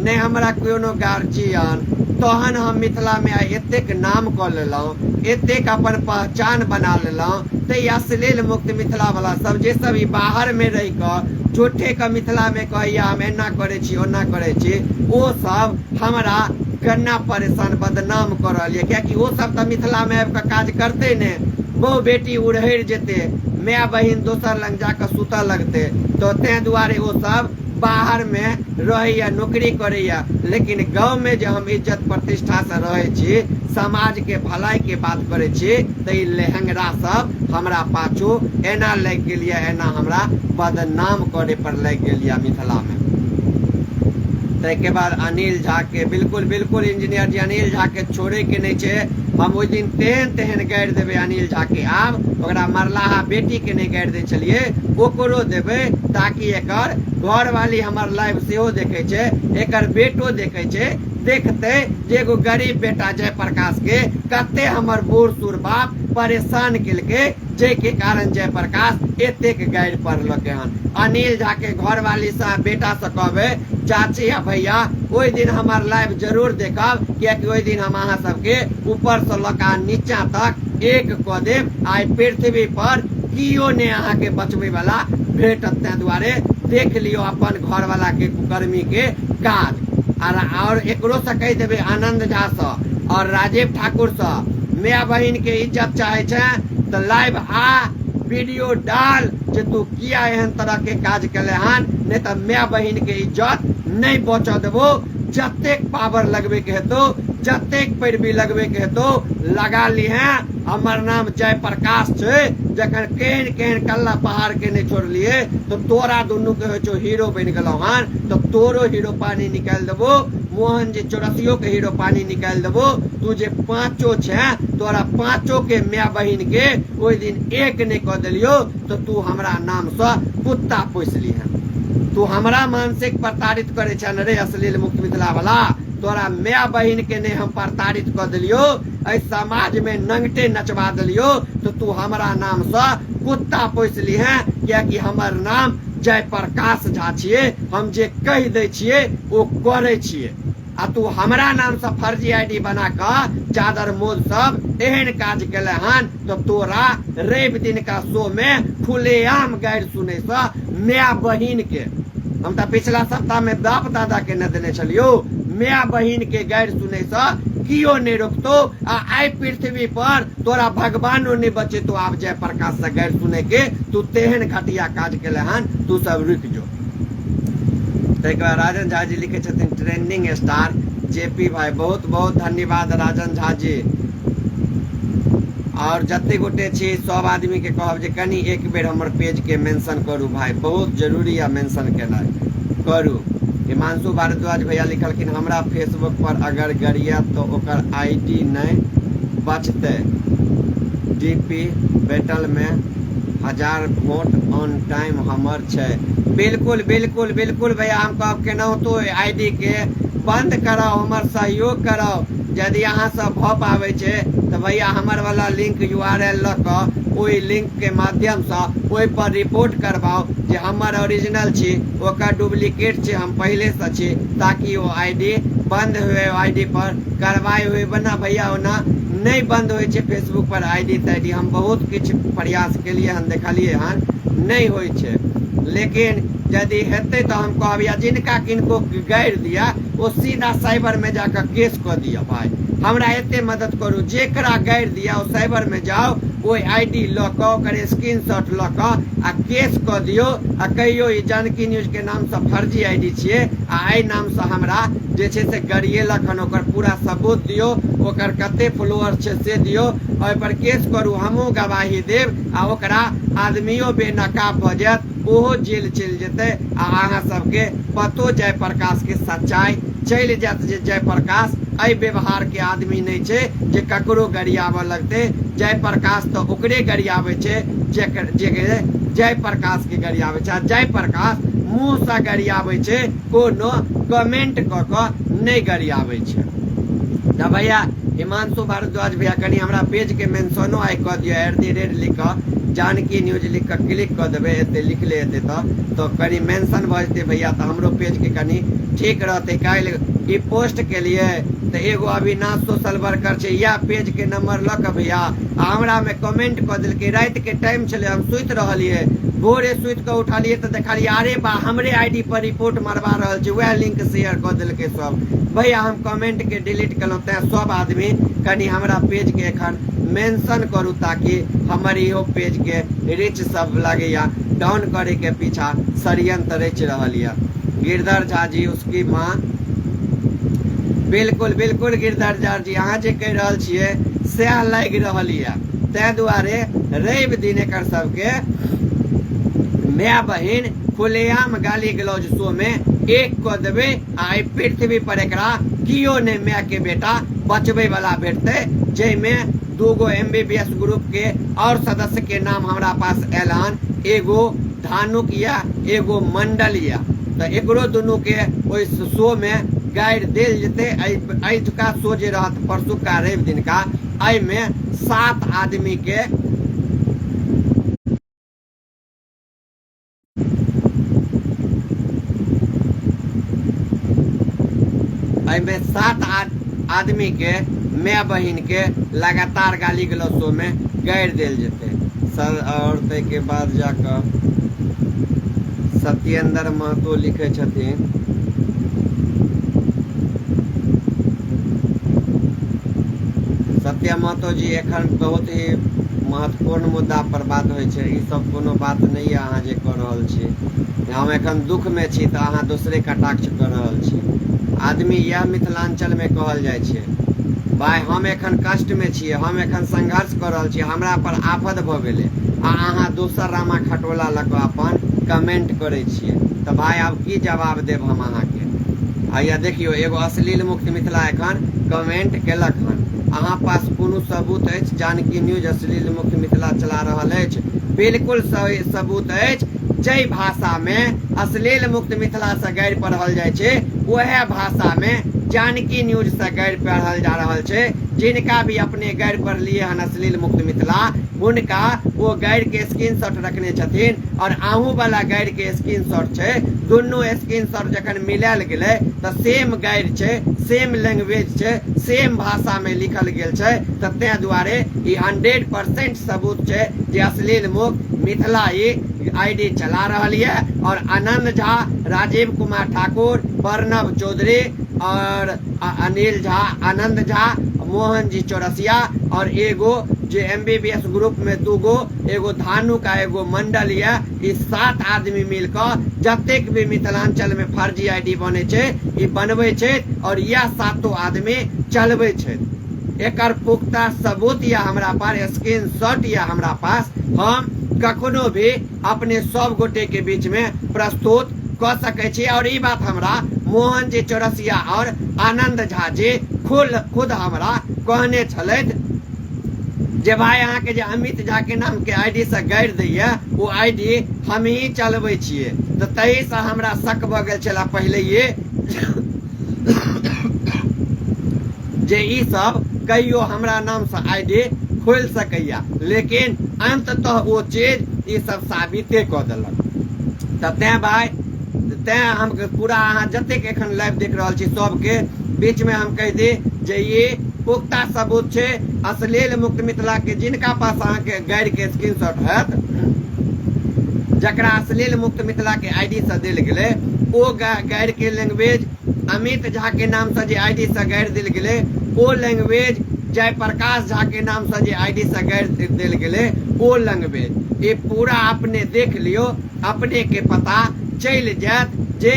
ने हमरा कोनो गार्जियन, तहन हम मिथिलामे आइ एतेक नाम कऽ लेलहुँ, एतेक अपन पहचान बना लेलहुँ। तऽ ई अश्लील मुक्त मिथिलावला सब जे सब ई बाहरमे रहि कऽ झूठेके मिथिलामे कहैया हम एना करै छी ओना करै छी, ओ सब हमरा केना परेशान बदनाम कऽ रहल यऽ, कियाकि ओ सब तऽ मिथिलामे आबि कऽ काज करतै नहि, बहु बेटी उड़हरि जेतै। माय बहिन दोसर लग जाकऽ सुतऽ लगतै। तऽ ताहि दुआरे ओ सब बाहरमे रहैए, नौकरी करैए, लेकिन गाँवमे जे हम इज्जत प्रतिष्ठासँ रहै छी, समाजके भलाइके बात करै छी, तऽ ई लेहंगरा सब हमरा पाछू एना लागि गेल यऽ, एना हमरा बदनाम करै पर लागि गेल यऽ मिथिलामे। ताहिके बाद अनिल झाके बिल्कुल बिल्कुल इंजीनियर जी, अनिल झाके छोड़ैके नहि छै। हम ओहि दिन तेहन तेहन गारि देबै अनिल झाके, आब ओकरा मरलाहा बेटीके नहि गारि दै छलियै, ओकरो देबै, ताकि एकर घरवाली हमर लाइव सेहो देखै छै, एकर बेटो देखै छै, देखतै जे एगो गरीब बेटा जयप्रकाश के कते हमर बूढ़ सूढ़ बाप परेशान केलकै, जाहिके कारण जयप्रकाश एतेक गारि पढ़लकै हन। अनिल झा के घरवाली से बेटा से कहबै, चाची आ भैया ओहि दिन हमर लाइव जरूर देखब, कियाकि ओहि दिन हम अहाँ सबके ऊपर से लऽ कऽ नीचा तक एक कऽ देब। आइ पृथ्वी पर कियो ने अहाँके बचबै वाला भेटत, ताहि दुआरे देख लियौ अपन घरवाला के कुकर्मी के काज। और एकरो से कहि देबै आनंद झा से और राजीव ठाकुर से, माय बहिन के इज्जत चाहे छै तऽ लाइव आ वीडियो डाल जे तू किया एहन तरह के काज केले हन, नहीं तऽ माय बहिन के इज्जत नहीं बचऽ देबो। जतेक पावर लगबे के हेतौ, जतेक पैरवी लगबे के हेतौ लगा लिहे। हमर नाम जयप्रकाश छै, जखन केहन केहन कल्ला पहाड़ के नहीं छोड़लिए तो तोरा दुनू के होइ छौ हीरो बनि गेलौ हन, तो तोरो हीरो पानी निकालि देबो, मोहन जी चौरसियो के हीरो पानी निकालि देबो। तू जे पांचो छे तोरा पांचो के माय बहिन के ओहि दिन एक नहीं कऽ देलियो तो तू हमरा नाम से कुत्ता पोसि लिहे। तू हमरा मानसिक प्रताड़ित करे छे रे अश्लील मुक्त मिथिला वाला, तोरा माय बहिन के नहीं हम प्रताड़ित कऽ देलियो, एहि समाज में नंगटे नचवा देलियो, तो तू हमरा नाम से कुत्ता पोसि लिहे, कियाकि हमर नाम जयप्रकाश झा छियै, हम जे कहि दै छियै ओ करै छियै। आ तू हमरा नाम से फर्जी आईडी बना कऽ चादर मोद सब एहन काज केले हन, तो तोरा रवि दिन का शो में खुलेआम गारि सुनै से माय बहिन के, हम तऽ पिछला सप्ताह में बाप दादा के न देने छलियो, माय बहिन के गारि सुनै से कियो नहीं रोकतो। आ आइ पृथ्वी पर तोरा भगवानो नहीं बचेतो आब जयप्रकाश से गारि सुनै के, तू तेहन घटिया काज केले हन, तू सब रुकि जो। ताहिके बाद राजन झा जी लिखै छथिन ट्रेंडिंग स्टार जेपी भाई, बहुत बहुत धन्यवाद राजन झा जी। और जते गोटे छी सब आदमी के कहब जे कनि एक बेर हमर पेज के मेंशन करू भाई, बहुत जरूरी है मेंशन केनाइ, करू। हिमांशु भारद्वाज भैया लिखलखिन हमरा फेसबुक पर अगर गरिया तो ओकर आईडी नहीं बचतै, डीपी बैटल में 1000 वोट ऑन टाइम हमर छै। बिल्कुल बिल्कुल बिल्कुल भैया, हम कहब केनाहितो आईडी के बंद कराओ, हमर सहयोग कराओ। यदि अहाँ सब भऽ पाबै छै तऽ भैया हमर वाला लिंक you R L लऽ कऽ ओहि लिंक के माध्यमसँ ओहि पर रिपोर्ट करबाउ जे हमर ओरिजिनल छी, ओकर डुप्लीकेट छै, हम पहिलेसँ छी, ताकि ओ I D बंद हुए, I D पर कार्रवाई हुए। बना भैया ओना नहि बंद होइ छै फेसबुक पर I D ताइडी, हम बहुत किछु प्रयास केलियै हन, देखलियै हन, नहि होइ छै। लेकिन यदि हेतै तऽ हम कहब या जिनका किनको गारि दिया ओ सीधा साइबर में जाकऽ केस कऽ दिअ। भाई हमरा एते मदद करू, जेकरा गारि दिया ओ साइबर में जाओ, ओहि I D लऽ कऽ ओकर स्क्रीन शॉट लऽ कऽ आ केस कऽ दियौ आ कहियौ ई जानकी न्यूज के नामसँ फर्जी I D छियै आ एहि नामसँ हमरा जे छै से गरिएलक हन, ओकर पूरा सबूत दियौ, ओकर कते फॉलोअर्स छै से दियौ, ओहिपर केस करू, हमहूँ गवाही देब आ ओकरा आदमियो बेनकाब भऽ जायत, ओहो जेल चलि जेतै आ अहाँ सबके पतो जयप्रकाश के सच्चाई चलि जायत जे जयप्रकाश एहि व्यवहार के आदमी नहि छै जे ककरो गरियाबऽ लगतै। जयप्रकाश तऽ ओकरे गरियाबै छै जेकर जे जयप्रकाश के गरियाबै छै, आ जयप्रकाश मुँहसँ गरियाबै छै, कोनो कमेंट कऽ कऽ नहि गरियाबै छै। तऽ भैया हिमांशु भारद्वाज भैया कनि हमरा पेज के मेंशनो आइ कऽ दिअ, एट the rate लिख कऽ जानकी न्यूज लिख कऽ क्लिक कऽ देबै, एते लिखले हेतै तऽ कनि मेंशन भऽ जेतै भैया, तऽ हमरो पेज के कनि ठीक रहतै। काल्हि ई पोस्ट केलियै तऽ एगो अविनाश सोशल वर्कर छै, इएह पेज के नंबर लऽ कऽ भैया आ हमरा मे कमेंट कऽ देलकै। राति के टाइम छलै, हम सुति रहलियै, भोरे सुति कऽ उठलियै तऽ देखलियै अरे बा हमरे I D पर रिपोर्ट मरवा रहल छै, वएह लिंक शेयर कऽ देलकै सब। भैया हम कमेंट के डिलीट केलहुँ, तैं सब आदमी कनि हमरा पेज के एखन मेंशन करू ताकि हमर इहो पेजके रिच सब लगैया डाउन करैके पीछा षड्यंत्र रचि रहल यऽ। गिरधर झा जी उसकी माँ बिल्कुल बिल्कुल गिरधर झा जी अहाँ जे कहि रहल छियै सएह लागि रहल यऽ, ताहि दुआरे रवि दिन एकर सबके माय बहिन खुलेआम गाली गलौज शो में एक कऽ देबै आ एहि पृथ्वी पर एकरा कियो नहि माय के बेटा बचबै वाला भेटतै, जाहिमे दूगो M B B S group के और सदस्य के नाम हमरा पास आयल हन, एगो धानुक या एगो मंडल या, तऽ एकरो दुनू के ओहि शो में गारि देल जेतै। एहिठुका शो जे रहत परसुका रवि दिनका, एहिमे 7 आदमी के एहिमे 7 आदमी के माय बहिन के लगातार गाली गलौज शो में गारि देल जेतै सर। और ताहिके बाद जाकऽ सत्येंद्र महतो लिखै छथिन, सत्य महतो जी एखन बहुत ही महत्वपूर्ण मुद्दा पर बात होइ छै, ई सब कोनो बात नहि यऽ अहाँ जे कऽ रहल छी। हम एखन दुखमे छी तऽ अहाँ दोसरे कटाक्ष कऽ रहल छी। आदमी इएह मिथिलाञ्चलमे कहल जाइ छै, भाय हम एखन कष्टमे छियै, हम एखन संघर्ष कऽ रहल छी, हमरा पर आफत भऽ गेलै आ अहाँ दोसर रामा खटोला लऽ कऽ अपन कमेंट करै छियै, तऽ भाय आब की जवाब देब हम अहाँके। हैया देखियौ एगो अश्लील मुक्त मिथिला एखन कमेंट केलक हन, अहाँ पास कोनो सबूत अछि जानकी न्यूज अश्लील मुक्त मिथिला चला रहल अछि? बिल्कुल सही सबूत अछि। जाहि भाषामे अश्लील मुक्त मिथिलासँ गारि पढ़ल जाइ छै उएह भाषामे जानकी न्यूजसँ गारि पढ़ल जा रहल छै। जिनका भी अपने गारि पढ़लियै हन अश्लील मुक्त मिथिला, हुनका ओ गारिके स्क्रीनशॉट रखने छथिन और अहूँ वाला गारिके स्क्रीनशॉट छै। दुनू स्क्रीनशॉट जखन मिलायल गेलै तऽ सेम गारि छै, सेम लैंग्वेज छै, सेम भाषामे लिखल गेल छै, तऽ ताहि दुआरे ई 100% सबूत छै जे अश्लील मुक्त मिथिला ई आईडी चला रहल यऽ। और आनंद झा, राजीव कुमार ठाकुर, प्रणव चौधरी और अनिल झा, आनंद झा, मोहन जी चौरसिया और एगो जे M B B S group में दूगो, एगो धानुक आ एगो मंडल यऽ, ई 7 आदमी मिल कऽ जतेक भी मिथिलांचल में फर्जी I D बनै छै ई बनबै छै और इएह 7 आदमी चलबै छै। एकर पुख्ता सबूत यऽ हमरा पास, स्क्रीनशॉट यऽ हमरा पास, हम कखनो भी अपने सब गोटे के बीच में प्रस्तुत कऽ सकै छी। और ई बात हमरा मोहन जी चौरसिया और आनंद झा जी खुद हमरा कहने छलथि जे भाई अहाँके जे अमित झा के नाम के I D से गारि दैया ओ I D हम ही चलबै छियै, तऽ ताहिसँ हमरा शक भऽ गेल छलै पहिलैये जे ई सब कहियो हमरा नामसँ I D खोलि सकैया, लेकिन अन्ततः ओ चीज ई सब साबिते कऽ देलक। तऽ तैं भाय तैं हम पूरा अहाँ जतेक एखन लाइव देख रहल छी सबके बीचमे हम कहि दी जे ई पुख्ता सबूत छै अश्लील मुक्त मिथिला के। जिनका पास अहाँके गारि के स्क्रीनशॉट हैत, जकरा अश्लील मुक्त मिथिला के I D से देल गेलै ओ गारि के लैंग्वेज, अमित झा के नाम से जे I D से गारि देल गेलै ओ लैंग्वेज, जयप्रकाश झा के नाम से जे I D से गारि देल गेलै ओ लैंग्वेज, ई पूरा अपने देख लियौ, अपने के पता चलि जायत जे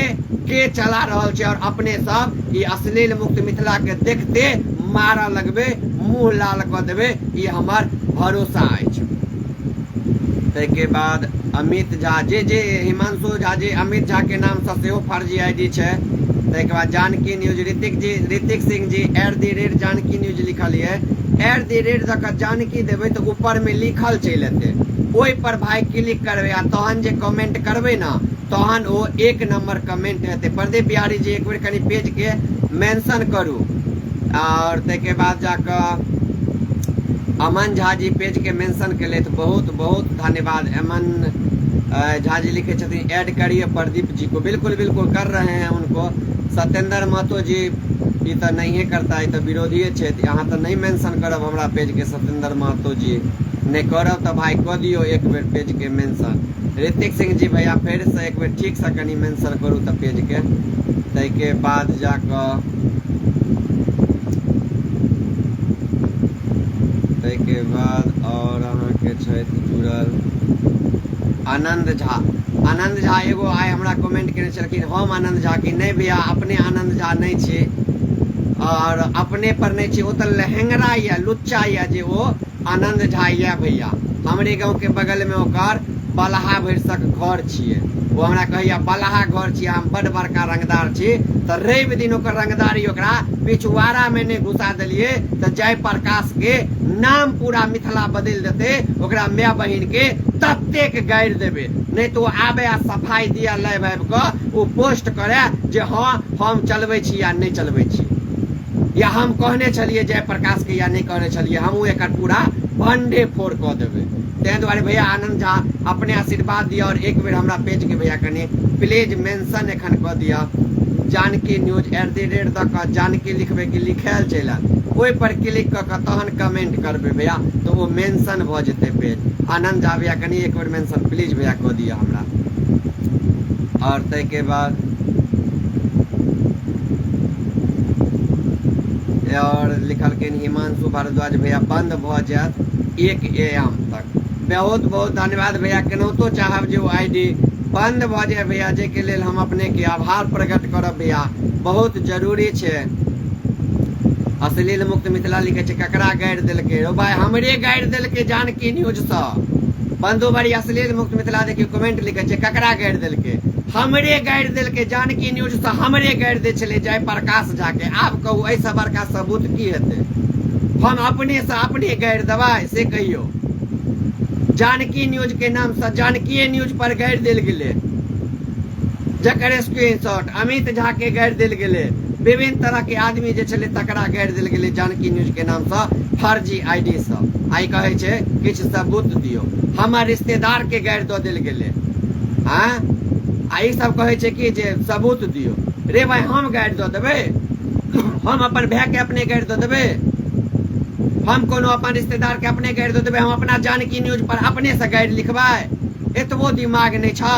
के चला रहल छै। और अपने सब ई अश्लील मुक्त मिथिला के देखते मारऽ लगबै, मुँह लाल कऽ देबै, ई हमर भरोसा अछि। ताहिके बाद अमित झा जे जे हिमांशु झा जी अमित झा के नामसँ सेहो फर्जी I D छै। ताहिके बाद Janaki news Hrithik ji, Hrithik Singh ji at the rate Janaki news लिखल यऽ, एट the rate दऽ कऽ जानकी देबै तऽ ऊपरमे लिखल चलि एतै, ओहि पर भाय क्लिक करबै आ तहन जे कमेंट करबै ने तहन ओ 1 नंबर कमेंट हेतै। प्रदीप बिहारी जी एक बेर कनि पेजके मेंशन करू। और ताहिके बाद जाकऽ अमन झा जी पेज के मेंशन केलथि, बहुत बहुत धन्यवाद। अमन झा जी लिखे छथिन ऐड करिए प्रदीप जी को, बिल्कुल बिल्कुल कर रहे हैं उनको। सत्येंद्र महतो जी ई तऽ नहिए करता, ई तऽ विरोधिये छथि, अहाँ तऽ नहि मेंशन करब हमरा पेज के। सत्येंद्र महतो जी नहि करब तऽ भाय कऽ दियौ एक बेर पेज के मेंशन। ऋतिक सिंह जी भैया फेर से एक बेर ठीक से कनि मेंशन करू तऽ पेज के। ताहिके बाद जाकऽ ताहिके बाद आओर अहाँके छथि जुड़ल आनन्द झा। आनन्द झा एगो आइ हमरा कमेंट केने छलखिन, हम आनन्द झा की नहि भैया, अपने आनन्द झा नहि छी आओर अपने पर नहि छी, ओ तऽ लहेंगरा यऽ, लुच्चा यऽ जे ओ आनन्द झा यऽ भैया। हमरे गाँवके बगलमे ओकर बलहा भरिसक घर छियै। ओ हमरा कहैया बलहा घर छियै, हम बड्ड बड़का रंगदार छी। तऽ रवि दिन ओकर रंगदारी ओकरा पिछुआड़ामे नहि घुसा देलियै तऽ जय प्रकाशके नाम पूरा मिथिला बदलि देतै, ओकरा माय बहिनके ततेक गारि देबै। नहि तऽ ओ आबे आ सफाइ दिया लाइव आबि कऽ ओ पोस्ट करे जे हँ हम चलबै छी या नहि चलबै छी, या हम कहने छलियै जय प्रकाशके या नहि कहने छलियै, हमहूँ एकर पूरा भंडे फोड़ कऽ देबै। ताहि दुआरे भैया आनंद झा अपने आशीर्वाद दिअ और एक बेर हमरा पेज के भैया कनि प्लीज मेंशन एखन कऽ दिअ। जानकी न्यूज @ दऽ कऽ जानकी लिखबै कि लिखायल चलि आयत, ओहि पर क्लिक कऽ कऽ तहन कमेंट करबै भैया, तऽ ओ मेंशन भऽ जेतै पेज। आनंद झा भैया कनि एक बेर मेंशन प्लीज भैया कऽ दिअ हमरा। और ताहिके बाद और लिखलखिन हिमांशु भारद्वाज भैया बंद भऽ जायत 1 AM तक। बहुत बहुत धन्यवाद भैया, केनाहितो चाहब जे ओ I D बंद भऽ जाय भैया, जाहिके लेल हम अपनेके आभार प्रकट करब भैया, बहुत जरूरी छै। अश्लील मुक्त मिथिला लिखै छै ककरा गारि देलकै? रौ भाई हमरे गारि देलकै जानकी न्यूजसँ। बंधु बड़ी अश्लील मुक्त मिथिला देखियौ कमेंट लिखै छै ककरा गारि देलकै? हमरे गारि देलकै जानकी न्यूजसँ, हमरे गारि दै छलै जय प्रकाश झाके। आब कहू एहिसँ बड़का सबूत की हेतै? हम अपनेसँ अपने गारि देबै से कहियौ? जानकी न्यूज के नामसँ जानकीए न्यूज पर गारि देल गेलै, जकर स्क्रीनशॉट अमित झा के गारि देल गेलै, विभिन्न तरह के आदमी जे छलै तकरा गारि देल गेलै जानकी न्यूज के नामसँ फर्जी I D सँ। आइ कहै छै किछु सबूत दियौ, हमर रिश्तेदार के गारि दऽ देल गेलै। आँय, आ ई सब कहै छै कि जे सबूत दियौ। रे भाई हम गारि दऽ देबै? हम अपन भाय के अपने गारि दऽ देबै? हम कोनो अपन रिश्तेदार के अपने गारि दऽ देबै? हम अपना जानकी न्यूज पर अपने से गारि लिखबै? एतबो दिमाग नहि छौ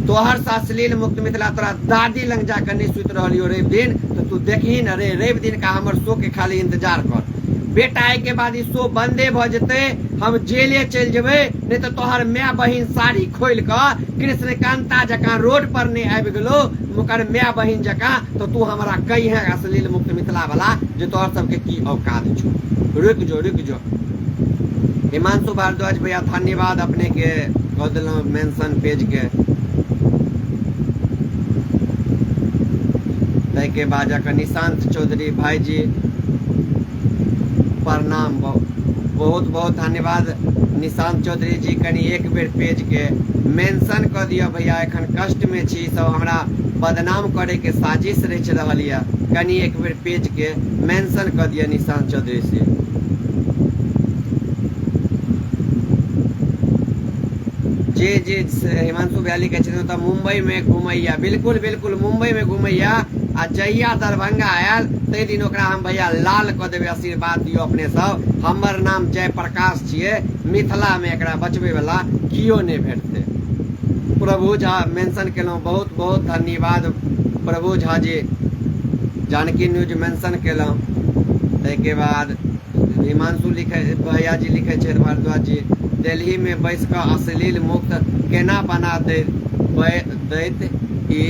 तोहर से अश्लील मुक्त मिथिला। तोरा दादी लग जाके नहि सुति रहलियो रवि दिन, तऽ तू देखही ने रे, रवि दिन का हमर शो के खाली इंतजार कर बेटा। एहिके बाद ई शो बंदे भऽ जेतै, हम जेले चलि जेबै, नहि तऽ तोहर माय बहिन साड़ी खोलि कऽ कृष्णकांता जकाँ रोड पर नहि आबि गेलो ओकर माय बहिन जकाँ, तऽ तू हमरा कहिहे अश्लील मुक्त मिथिला वाला जे तोहर सबके की औकात छौ। रुकि जो, रुकि जो। हिमांशु भारद्वाज भैया धन्यवाद, अपने के कऽ देलहुँ मेंशन पेज के। ताहिके बाद जाकऽ निशांत चौधरी भाईजी प्रणाम, बहुत बहुत धन्यवाद निशांत चौधरी जी। कनि एक बेर पेज के मेंशन कऽ दिअ भैया, एखन कष्ट में छी, सब हमरा बदनाम करे के साजिश रचि रहल यऽ, कनि एक बेर पेज के मेंशन कऽ दिअ निशांत चौधरी से। जे जे हिमांशु भैया लिखै छथिन तऽ मुंबई में घुमैया, बिल्कुल बिल्कुल मुंबई में घुमैया, आ जहिया दरभंगा आयल ताहि दिन ओकरा हम भैया लाल कऽ देबै। आशीर्वाद दियौ अपने सब, हमर नाम जयप्रकाश छियै, मिथिला में एकरा बचबै वाला कियो नहि भेटतै। प्रभु झा मेंशन केलहुँ, बहुत बहुत धन्यवाद प्रभु झा जी, जानकी न्यूज मेंशन केलहुँ। ताहिके बाद हिमांशु लिखै भैया जी लिखै छथि भारद्वाज जी, दिल्ली में बैस कऽ अश्लील मुक्त केना बना दैत ई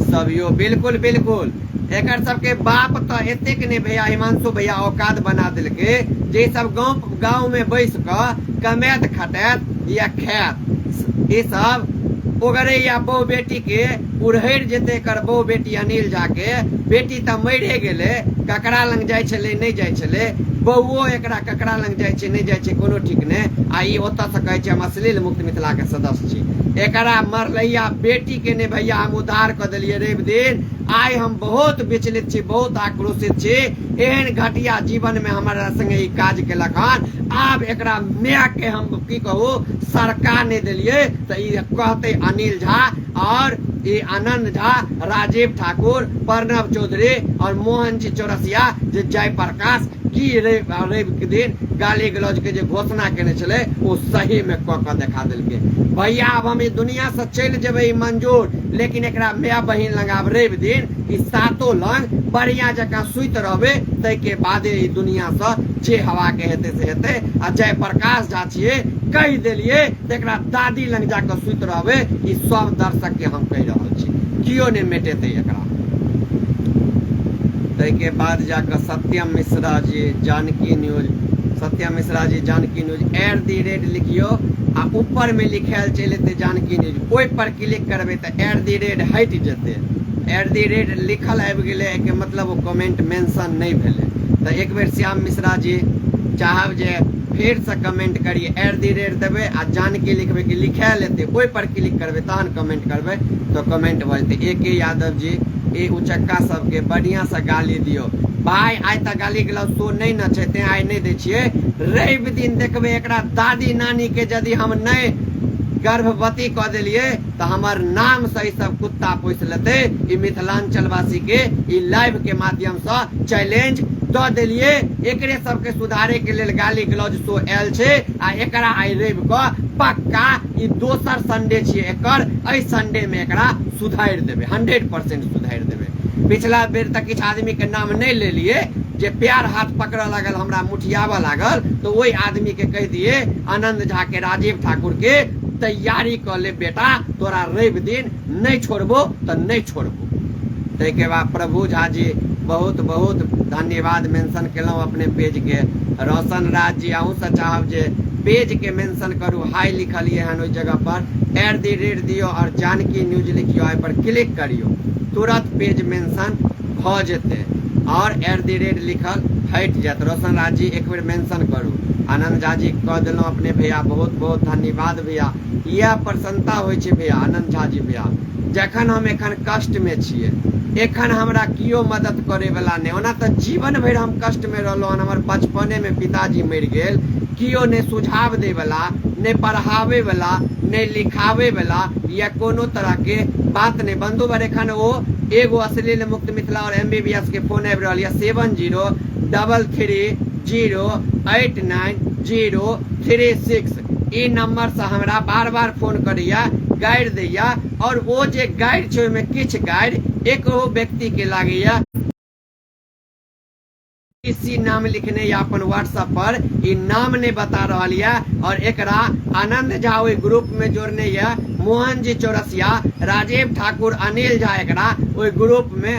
सब यो? बिल्कुल बिल्कुल, एकर सबके बाप तऽ एतेक नहि भैया हिमांशु भैया औकात बना देलकै जे सब गाँव गाँव में बैस कऽ कमायत खटायत या खायत, ई सब ओगरैया बहु बेटी के उड़हरि जेतै। एकर बहु बेटी अनिल झा के बेटी तऽ मरिए गेलै, ककरा लग जाइ छलै नहि जाइ छलै, बहुओ एकरा ककरा लग जाइ छै नहि जाइ छै कोनो ठीक नहि, आ ई ओतऽसँ कहै छै हम अश्लील मुक्त मिथिलाके सदस्य छी। एकरा मरलैया बेटीके नहि भैया हम उद्धार कऽ देलियै रवि दिन। आइ हम बहुत विचलित छी, बहुत आक्रोशित छी, एहन घटिया जीवनमे हमरा संगे ई काज केलक हन। आब एकरा मायके हम की कहू, सरकार नहि देलियै तऽ ई कहतै अनिल झा और ई आनंद झा, राजीव ठाकुर, प्रणव चौधरी और मोहन जी चौरसिया जे जयप्रकाश की रवि रविके दिन गाली गलौजके जे घोषणा केने छलै ओ सहीमे कऽ कऽ देखा देलकै। भैया आब हम ई दुनियासँ चलि जेबै ई मंजूर, लेकिन एकरा माय बहिन लग आब रवि दिन ई सातो लग बढ़िया जकाँ सुति रहबै, ताहिके बादे ई दुनियासँ जे हवाके हेतै से हेतै। आ जयप्रकाश झा छियै, कहि देलियै तऽ एकरा दादी लग जाकऽ सुति रहबै, ई सब दर्शकके हम कहि रहल छी, केओ नहि मेटेतै एकरा। ताहिके बाद जाकऽ Satyam Mishra ji Janaki news, Satyam Mishra ji Janaki news at the rate लिखियौ आ ऊपरमे लिखायल चलि एतै जानकी न्यूज, ओहि पर क्लिक करबै तऽ एट the rate हटि जेतै। एट the rate लिखल आबि गेलै, एहिके मतलब ओ कमेंट मेंशन नहि भेलै। तऽ एक बेर श्याम मिश्रा जी चाहब जे फेरसँ कमेंट करी, एट the rate देबै आ जानकी लिखबै कि लिखायल एतै, ओहि पर क्लिक करबै तहन कमेंट करबै तऽ कमेंट भऽ जेतै। ए के यादव जी ए उचक्का सबके बढ़िआँसँ गाली दियौ भाय, आइ तऽ गाली गलौज शो नहि ने छै तें आइ नहि दै छियै। रवि दिन देखबै एकरा दादी नानीके यदि हम नहि गर्भवती कऽ देलियै तऽ हमर नामसँ ई सब कुत्ता पोसि लेतै। ई मिथिलाञ्चलवासीके ई लाइवके माध्यमसँ चैलेंज दऽ देलियै, एकरे सबके सुधारैके लेल गाली गलौज शो आयल छै आ एकरा आइ रवि कऽ पक्का ई दोसर संडे छियै एकर, एहि संडेमे एकरा सुधारि देबै, 100% सुधारि देबै। पिछला बेर तऽ किछु आदमीके नाम नहि लेलियै, जे प्यार हाथ पकड़ऽ लागल हमरा मुठियाबऽ लागल तऽ ओहि आदमीके कहि दियै आनंद झाके, राजीव ठाकुरके, तैयारी कऽ ले बेटा, तोरा रवि दिन नहि छोड़बो तऽ नहि छोड़बो। ताहिके बाद प्रभु झा जी बहुत बहुत धन्यवाद, मेंशन केलहुँ अपने पेजके। रोशन राज जी अहूँसँ चाहब जे पेजके मेंशन करू, हाई लिखलियै हन ओहि जगह पर एट the rate दियौ आओर जानकी न्यूज लिखियौ, एहि पर क्लिक करियौ, तुरंत पेज मेंशन भऽ जेतै आओर एट the rate लिखल हटि जायत। रोशन राज जी एक बेर मेंशन करू। आनंद झा जी कऽ देलहुँ अपने भैया, बहुत बहुत धन्यवाद भैया, इएह प्रसन्नता होइ छै भैया। आनंद झा जी भैया जखन हम एखन कष्टमे छियै, एखन हमरा केओ मदद करैवला नहि, ओना तऽ जीवन भरि हम कष्टमे रहलहुँ हन, हमर बचपनेमे पिताजी मरि गेल, केओ नहि सुझाव दैवला, नहि पढ़ाबैवला, नहि लिखाबैवला या कोनो तरहके बात नहि। बंधु भर एखन ओ एगो अश्लील मुक्त मिथिला और एम बी बी एस के फोन आबि रहल यऽ 703330 89036, ई नंबरसँ हमरा बार बार फोन करैया, गारि दैया और ओ जे गारि छै ओहिमे किछु गारि एको व्यक्तिके लागैया इसी नाम लिखने या अपन व्हाट्सएप पर ई नाम नहीं बता रहल ये और एकरा आनंद झा ओहि ग्रुप में जोड़ने ये, मोहन जी चौरसिया, राजीव ठाकुर, अनिल झा एकरा ओहि ग्रुप में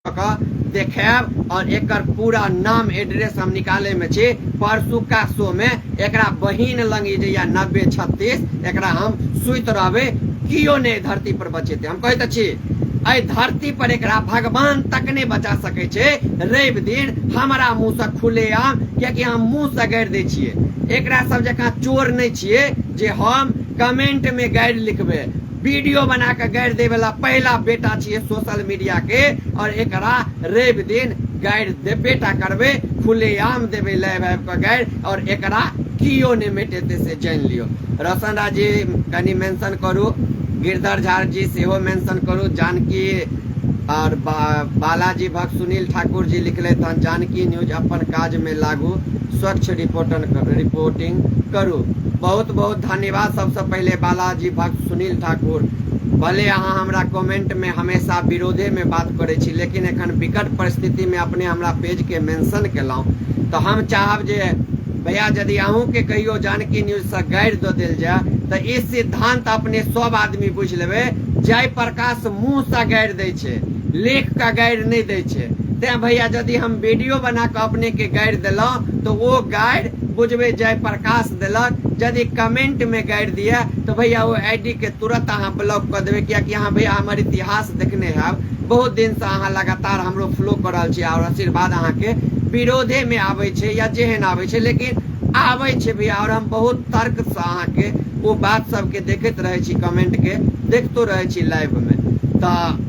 कऽ देखायब और एकर पूरा नाम एड्रेस हम निकाले में छी। परसुका शो में एकरा बहिन लंग जे या 9036 एकरा हम सुति रहबै, कियो नहि धरती पर बचेतै। हम कहैत छी एहि धरती पर एकरा भगवान तक नहि बचा सकै छै। रवि दिन हमरा मुँहसँ खुलेआम, कियाकि हम मुँहसँ गारि दै छियै, एकरा सब जकाँ चोर नहि छियै जे हम कमेंटमे गारि लिखबै, वीडियो बना कऽ गारि दै वाला पहिला बेटा छियै सोशल मीडिया के और एकरा रवि दिन गारि देबे टा करबै, खुलेआम देबै लाइव आबि कऽ गारि और एकरा कियो नहि मेटेतै से जानि लियौ। रोशन राज जी कनि मेंशन करू, गिरधर झा जी सेहो मेंशन करू, जानकी और बालाजी भक्त सुनील ठाकुर जी लिखलथि हन जानकी न्यूज अपन काज में लागू, स्वच्छ रिपोर्टिंग करू। बहुत बहुत धन्यवाद। सबसे पहले बालाजी भक्त सुनील ठाकुर, भले अहाँ हमरा कमेंट में हमेशा विरोधे में बात करै छी, लेकिन एखन विकट परिस्थिति में अपने हमरा पेज के मेंशन केलहुँ तऽ हम चाहब जे भैया यदि अहूँके कहियो जानकी न्यूजसँ गारि दऽ देल जाय तऽ ई सिद्धांत अपने सब आदमी बुझि लेबै, जय प्रकाश मुँहसँ गारि दै छै, लिख कऽ गारि नहि दै छै। तेँ भैया यदि हम वीडियो बना कऽ अपनेके गारि देलहुँ तऽ ओ गारि बुझबै जय प्रकाश देलक। यदि कमेंटमे गारि दिए तऽ भैया ओ I D के तुरंत अहाँ ब्लॉक कऽ देबै, कियाकि अहाँ भैया हमर इतिहास देखने हैब, बहुत दिनसँ अहाँ लगातार हमरो फ्लो कऽ रहल छी आओर आशीर्वाद अहाँके विरोधेमे आबै छै या जेहन आबै छै लेकिन आबै छै भैया। आओर हम बहुत तर्कसँ अहाँके ओ बात सबके देखैत रहै छी, कमेंटके देखतो रहै छी लाइवमे। तऽ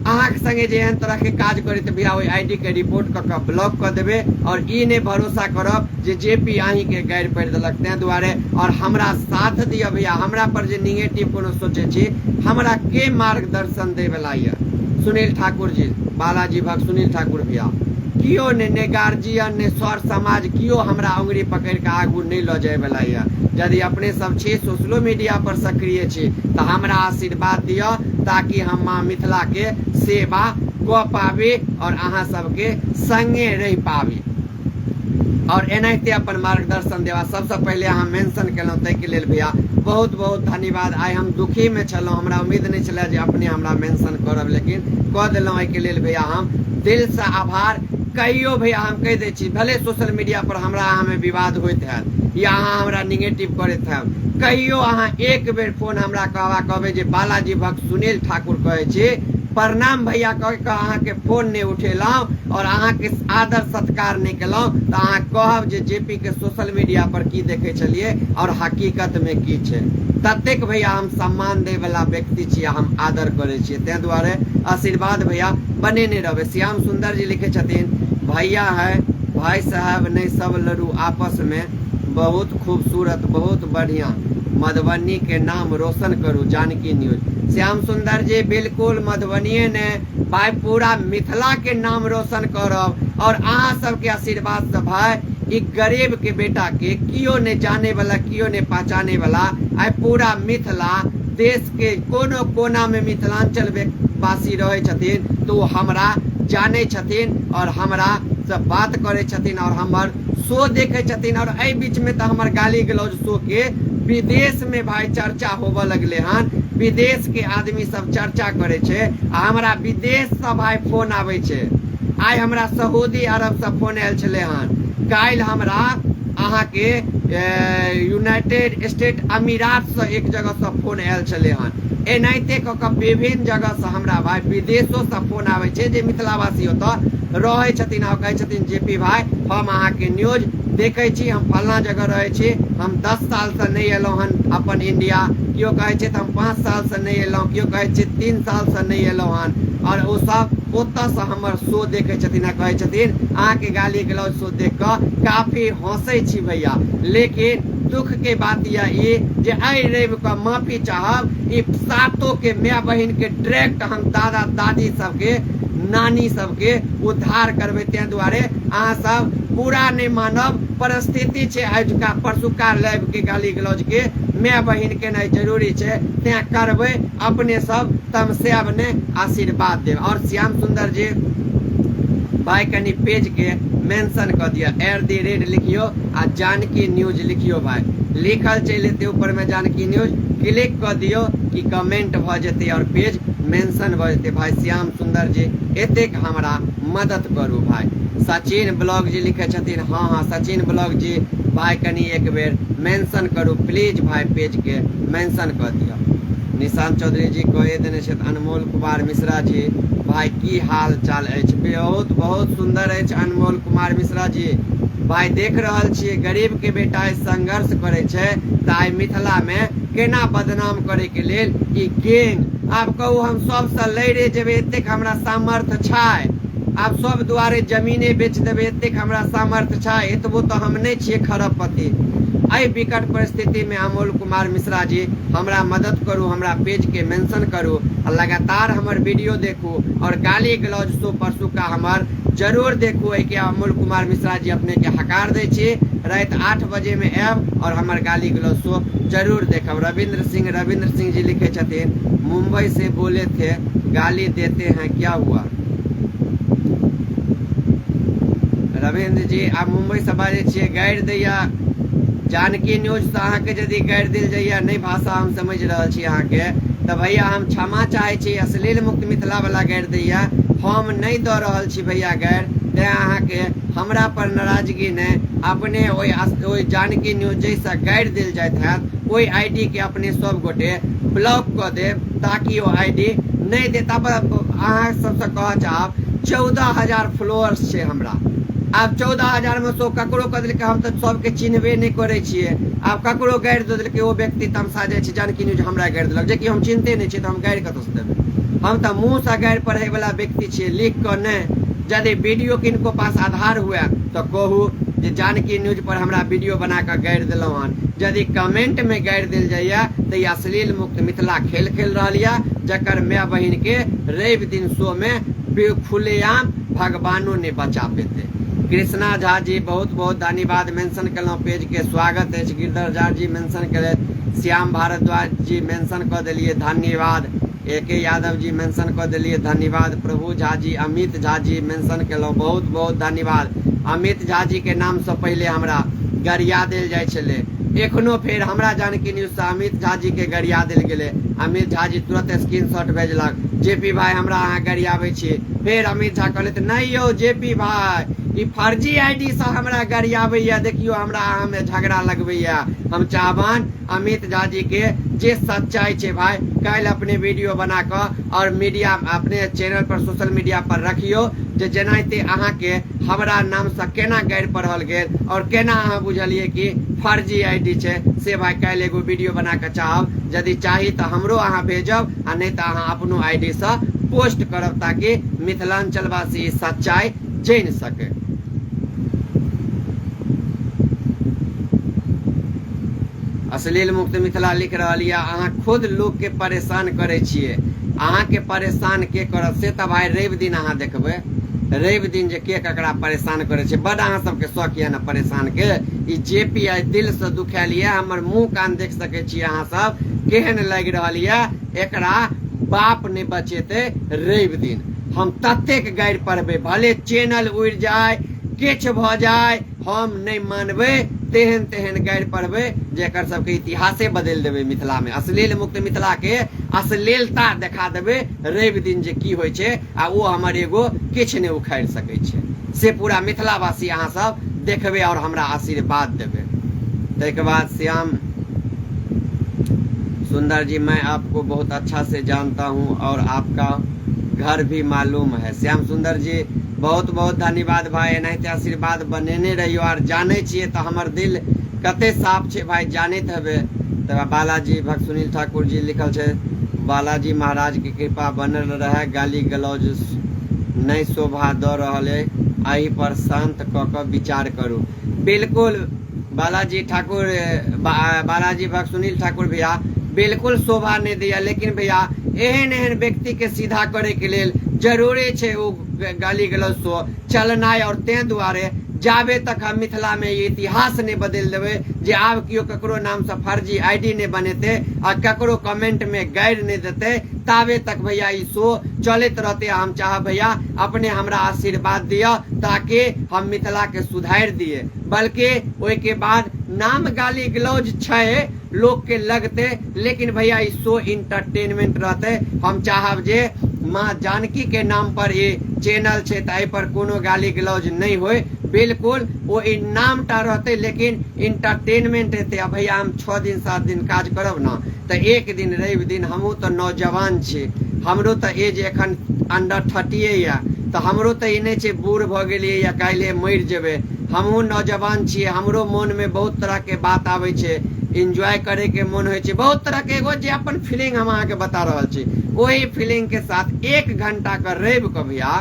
अहाँके संगे जे एहन तरहके काज करै तऽ भैया ओहि I D के रिपोर्ट कऽ कऽ ब्लॉक कऽ देबै आओर ई नहि भरोसा करब जे जे पी अहीँके गारि पढ़ि देलक। ताहि दुआरे आओर हमरा साथ दिअ भैया, हमरा पर जे निगेटिव कोनो सोचै छी, हमरा के मार्गदर्शन दैवला यऽ? सुनील ठाकुर जी, बालाजी भक्त सुनील ठाकुर भैया, केओ नहि, ने गार्जियन ने सर समाज, केओ हमरा अङ्गुरी पकड़ि कऽ आगू नहि लऽ जायवला यऽ। यदि अपने सब छी, सोशलो मीडिया पर सक्रिय छी, तऽ हमरा आशीर्वाद दिअ ताकि हम माँ मिथिलाके सेवा कऽ पाबी आओर अहाँ सबके संगे रहि पाबी आओर एनाहिते अपन मार्गदर्शन देबा। सबसँ पहिले अहाँ मेंशन केलहुँ, ताहिके लेल भैया बहुत बहुत धन्यवाद। आइ हम दुखीमे छलहुँ, हमरा उम्मीद नहि छलै जे अपने हमरा मेंशन करब, लेकिन कऽ देलहुँ, एहिके लेल भैया हम दिलसँ आभार। कहियो भैया हम कहि दै छी, भले सोशल मीडिया पर हमरा अहाँमे विवाद होइत हैत या अहाँ हमरा निगेटिव करैत हैब, कहियो अहाँ एक बेर फोन हमरा कहबा कहबै जे बालाजी भक्त सुनील ठाकुर कहै छी, प्रणाम भैया कहि कऽ अहाँके फोन नहि उठेलहुँ आओर अहाँके आदर सत्कार नहि केलहुँ, तऽ अहाँ कहब जे जे पी के सोशल मीडिया पर की देखै छलियै आओर हकीकतमे की छै। ततेक भैया हम सम्मान दैवला व्यक्ति छी आ हम आदर करै छियै, ताहि दुआरे आशीर्वाद भैया बनेने रहबै। श्याम सुंदर जी लिखै छथिन, भैया है भाई साहब नहीं सब लड़ू आपस में, बहुत खूबसूरत बहुत बढ़िया, मधुबनी के नाम रोशन करू, जानकी न्यूज। श्याम सुंदर जी बिल्कुल मधुबनिए ने भाई पूरा मिथिला के नाम रोशन करब और अहाँ सबके आशीर्वाद से भाई ई गरीब के बेटा के कियो नहीं जाने वाला, कियो नहीं पहचाने वाला, आइ पूरा मिथिला देश के कोनो कोना में मिथिलांचल वासी रहै छथिन तो ओ हमरा जानै छथिन और हमरा से बात करै छथिन और हमर शो देखै छथिन। और एहि बीच में तऽ हमर गाली गलौज शो के विदेश में भाई चर्चा होबऽ लगलै हन, विदेश के आदमी सब चर्चा करै छै आ हमरा विदेश से भाई फोन आबै छै। आइ हमरा सऊदी अरब से फोन आयल छलै हन, काल्हि हमरा अहाँके यूनाइटेड स्टेट अमीरात से एक जगह से फोन आयल छलै हन। एनाहिते कऽ कऽ विभिन्न जगह से हमरा भाई विदेशो से फोन आबै छै जे मिथिलावासी ओतऽ रहै छथिन आ कहै छथिन जे पी भाई हम अहाँके न्यूज देखै छी, हम फल्लाँ जगह रहै छी, हम 10 सालसँ नहि एलहुँ हन अपन इंडिया, केओ कहै छै तऽ हम 5 सालसँ नहि एलहुँ, केओ कहै छै 3 सालसँ नहि एलहुँ हन, आओर ओ सब ओतऽसँ हमर शो देखै छथिन आ कहै छथिन अहाँके गाली गलौज शो देख कऽ काफी हँसै छी भैया, लेकिन दुख के बात यह ई जे एहि रवि कऽ माफी चाहब, ई सातो के माय बहिन के डायरेक्ट हम दादा दादी सबके नानी सबके उद्धार करबै। ताहि दुआरे अहाँ सब बुरा नहि मानब, परिस्थिति छै आजुका परसुका लाइव के गाली गलौज के माय बहिन के नहि जरूरी छै, तैं करबै। अपने सब तमसायब नहि, आशीर्वाद देब। और श्याम सुंदर जी भाई कनि पेज के मेंशन कऽ दिअ, एट the rate लिखियो आ जानकी न्यूज लिखियो भाई, लिखल चलि एतै ऊपर में जानकी न्यूज, क्लिक कऽ दियौ कि कमेंट भऽ जेतै और पेज मेंशन भऽ जेतै। भाई श्याम सुंदर जी एतेक हमरा मदद करू भाई। सचिन ब्लॉग जी लिखै छथिन, हाँ हाँ सचिन ब्लॉग जी भाई कनि एक बेर मेंशन करू प्लीज भाई, पेज के मेंशन कऽ दिअ। निशांत चौधरी जी कहे देने छथि, अनमोल कुमार मिश्रा जी भाई की हाल चाल अछि? बहुत बहुत सुंदर अछि अनमोल कुमार मिश्रा जी भाई। देख रहल छियै गरीब के बेटा आइ संघर्ष करै छै तऽ आइ मिथिला मे केना बदनाम करे के लेल ई गैंग। आब कहू हम सबसँ लड़े जेबै एतेक हमरा सामर्थ्य छै? आब सब दुआरे जमीने बेच देबै एतेक हमरा सामर्थ्य छै? एतबो तऽ हम नहि छियै खरबपति। एहि विकट परिस्थिति मे अमोल कुमार मिश्रा जी हमरा मदद करू, हमरा पेज के मेंशन करू आ लगातार हमर वीडियो देखू और गाली गलौज शो परसुका हमर जरूर देखू। एहिके अमोल कुमार मिश्रा जी अपने के हकार दै छी, राति 8 बजे में आयब और हमर गाली गलौज शो जरूर देखब। रविंद्र सिंह जी लिखे छथिन, मुंबई से बोले थे गाली देते हैं क्या हुआ? रविंद्र जी आप मुंबई से बाजै छियै, गारि दैया जानकी न्यूज से अहाँके यदि गारि देल जाइए, नहि भाषा हम समझि रहल छी अहाँके, तऽ भैया हम क्षमा चाहै छी। अश्लील मुक्त मिथिला वाला गारि दैया, हम नहि दऽ रहल छी भैया गारि, तैं अहाँके हमरा पर नाराजगी नहि। अपने ओहि जानकी न्यूज जाहिसँ गारि देल जाइत हैत ओहि I D के अपने सब गोटे ब्लॉक कऽ देब ताकि ओ I D नहि देत। आब अहाँ सबसँ कहऽ चाहब 14,000 फॉलोअर्स छै हमरा, आब 14,000 मे सो ककरो कऽ देलकै, हम तऽ सबके चिन्हबे नहि करै छियै, आब ककरो गारि दऽ देलकै ओ व्यक्ति तमसा जाइ छै, जानकी न्यूज हमरा गारि देलक, जेकि हम चिन्हते नहि छियै तऽ हम गारि कतऽसँ देबै? हम तऽ मुँहसँ गारि पढ़ैवला व्यक्ति छियै, लिख कऽ नहि। यदि वीडियो किनको पास आधार हुए तऽ कहू जे जानकी न्यूज पर हमरा वीडियो बना कऽ गारि देलहुँ हन। यदि कमेंट मे गारि देल जाइए तऽ ई अश्लील मुक्त मिथिला खेल खेल रहल यऽ, जकर माय बहिन के रवि दिन शो में खुलेआम भगवानो नहि बचा पेतै। कृष्णा झा जी बहुत बहुत धन्यवाद, मेंशन केलहुँ पेज के, स्वागत अछि। गिरधर झा जी मेंशन केलथि, श्याम भारद्वाज जी मेंशन कऽ देलियै, धन्यवाद। ए के यादव जी मेंशन कऽ देलियै, धन्यवाद। प्रभु झा जी, अमित झा जी मेंशन केलहुँ, बहुत बहुत धन्यवाद। अमित झा जी के नामसँ पहिले हमरा गरिया देल जाइ छलै, एखनो फेर हमरा जानकी न्यूजसँ अमित झा जी के गरिया देल गेलै। अमित झा जी तुरंत स्क्रीनशॉट भेजलक, जे पी भाई हमरा अहाँ गरियाबै छी। फेर अमित झा कहलथि, नहि यौ जे पी भाई, ई फर्जी I D सँ हमरा गरियाबैया, देखियौ हमरा अहाँ में झगड़ा लगबैया। हम चाहबन अमित झा जी के जे सच्चाई छै भाई, काल्हि अपने वीडियो बना कऽ और मीडिया अपने चैनल पर सोशल मीडिया पर रखियौ जे जेनाहिते अहाँके हमरा नामसँ केना गारि पढ़ल गेल और केना अहाँ बुझलियै कि फर्जी I D छै, से भाई काल्हि एगो वीडियो बना कऽ चाहब, यदि चाही तऽ हमरो अहाँ भेजब आ नहि तऽ अहाँ अपनो I D सँ पोस्ट करब ताकि मिथिलांचलवासी ई सच्चाई जानि सकै। अश्लील मुक्त मिथिला लिख रहल यऽ, अहाँ खुद लोकके परेशान करै छियै, अहाँके परेशान के करत से तऽ भाई रवि दिन अहाँ देखबै, रवि दिन जे के ककरा परेशान करै छै। बड अहाँ सबके शौक यऽ ने परेशान के। ई जे पी I दिलसँ दुखायल यऽ, हमर मुँह कान देख सकै छियै अहाँ सब केहन लागि रहल यऽ, एकरा बाप नहि बचेतै। रवि दिन हम ततेक गारि पढ़बै, भले चैनल उड़ि जाय किछु भऽ जाय, हम नहि मानबै, तेहन तेहन गारि पढ़बै जे एकर सबके इतिहासे बदलि देबै। मिथिलामे अश्लील मुक्त मिथिलाके अश्लीलता देखा देबै रवि दिन जे की होइ छै, आ ओ हमर एगो किछु नहि उखाड़ि सकै छै, से पूरा मिथिलावासी अहाँ सब देखबै आओर हमरा आशीर्वाद देबै। ताहिके बाद श्याम सुंदर जी, मैं आपको बहुत अच्छा से जानता हूँ और आपका घर भी मालूम है। श्याम सुंदर जी बहुत बहुत धन्यवाद भाई, एनाहिते आशीर्वाद बनेने रहियो। आर जानै छियै तऽ हमर दिल कते साफ छै भाई, जानैत हेबै। तकर बालाजी भक्त सुनील ठाकुर जी लिखल छै, बालाजी महाराज के कृपा बनल रहे, गाली गलौज नहि शोभा दऽ रहल अइ, एहि पर शांत कऽ कऽ विचार करू। बिल्कुल बालाजी ठाकुर, बालाजी भक्त सुनील ठाकुर भैया बिल्कुल शोभा नहि दैया, लेकिन भैया एहन एहन व्यक्ति के सीधा करे के लेल जरूरी छै ओ गाली गलौज शो चलनाइ। और तें दुआरे जाबे तक हम मिथिला में ई इतिहास नहि बदलि देबै जे आब केओ ककरो नाम से फर्जी I D नहि बनेतै आ ककरो कमेंट में गारि नहि देतै, ताबे तक भैया ई शो चलैत रहतै। हम चाहब भैया अपने हमरा आशीर्वाद दिअ ताकि हम मिथिला के सुधारि दिए, बल्कि ओहिके बाद नाम गाली गलौज छै लोक के लगते, लेकिन भैया ई शो इंटरटेनमेंट रहते। हम चाहब जे माँ जानकी के नाम पर ई चैनल छै तऽ एहि पर कोनो गाली गलौज नहि होय, बिल्कुल ओ ई नाम टा रहते लेकिन इंटरटेनमेंट हेतै। आ भैया हम 6 दिन 7 दिन काज करब ने तऽ एक दिन रवि दिन, हमहूँ तऽ नौजवान छी, हमरो तऽ एज एखन अंडर 30 यऽ, तऽ हमरो तऽ ई नहि छै बूढ़ भऽ गेलियै या काल्हि मरि जेबै, हमहूँ नौजवान छियै, हमरो मोनमे बहुत तरहके बात आबै छै, एन्जॉय करैके मोन होइ छै, बहुत तरहके एगो जे अपन फीलिंग हम अहाँके बता रहल छी, ओहि फीलिंगके साथ 1 घंटाके रविके भैया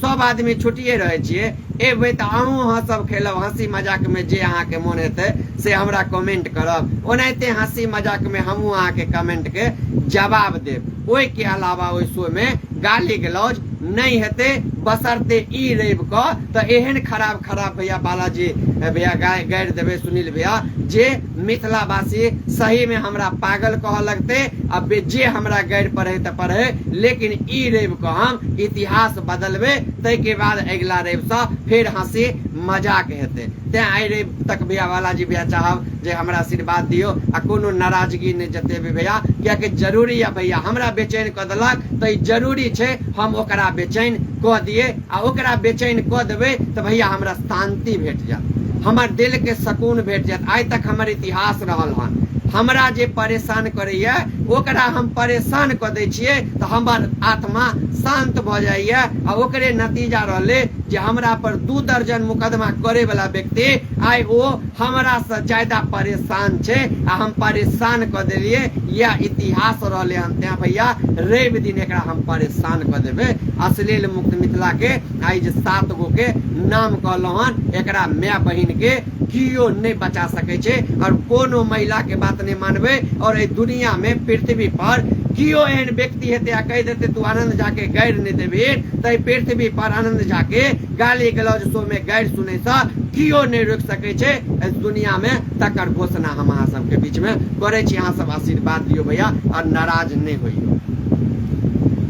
सब आदमी छुट्टिए रहै छियै, एबै तऽ अहूँ हँसब खेलब, हँसी मजाकमे जे अहाँके मोन हेतै से हमरा कमेंट करब, ओनाहिते हँसी मजाकमे हमहूँ अहाँके कमेंटके जवाब देब। ओहिके अलावा ओहि शोमे गाली गलौज नहि हेतै, बशर्ते ई रवि कऽ तऽ एहन खराब खराब भैया बालाजी भैया गारि देबै सुनील भैया जे मिथिलावासी सहीमे हमरा पागल कहऽ लगतै, आ जे हमरा गारि पढ़ै तऽ पढ़ै, लेकिन ई रवि कऽ हम इतिहास बदलबै, ताहिके बाद अगिला रविसँ फेर हँसी मजाक हेतै। तेँ आइ रवि तक भैया बालाजी भैया चाहब जे हमरा आशीर्वाद दियौ आ कोनो नाराजगी नहि जतेबै भैया, कियाकि जरूरी यऽ भैया हमरा बेचैन कऽ देलक तऽ ई जरूरी छै हम ओकरा बेचैन कऽ दियै, आ ओकरा बेचैन कऽ देबै तऽ भैया हमरा शान्ति भेट जायत, हमर दिलके सकून भेट जायत। आइ तक हमर इतिहास रहल हन, हमरा जे परेशान करैए ओकरा हम परेशान कऽ दै छियै तऽ हमर आत्मा शान्त भऽ जाइए, आ ओकरे नतीजा रहलै जे हमरा पर 2 दर्जन मुकदमा करैवला व्यक्ति आइ ओ हमरासँ ज्यादा परेशान छै आ हम परेशान कऽ देलियै, इएह इतिहास रहलै हन। तेँ भैया रवि दिन एकरा हम परेशान कऽ देबै अश्लील मुक्त मिथिलाके। आइ जे 7 गो के नाम कहलहुँ हन, एकरा माय बहिनके केओ नहि बचा सकै छै। आओर कोनो महिलाके बात नहि मानबै। आओर एहि दुनियामे पृथ्वी पर केओ एहन व्यक्ति हेतै आ कहि देतै तू आनंद झाके गारि नहि देबही, तऽ एहि पृथ्वी पर आनंद झाके गाली गलौज शोमे गारि सुनैसँ केओ नहि रोकि सकै छै एहि दुनियामे। तकर घोषणा हम अहाँ सबके बीचमे करै छी। अहाँ सब आशीर्वाद दियौ भैया आओर नाराज नहि होइयौ।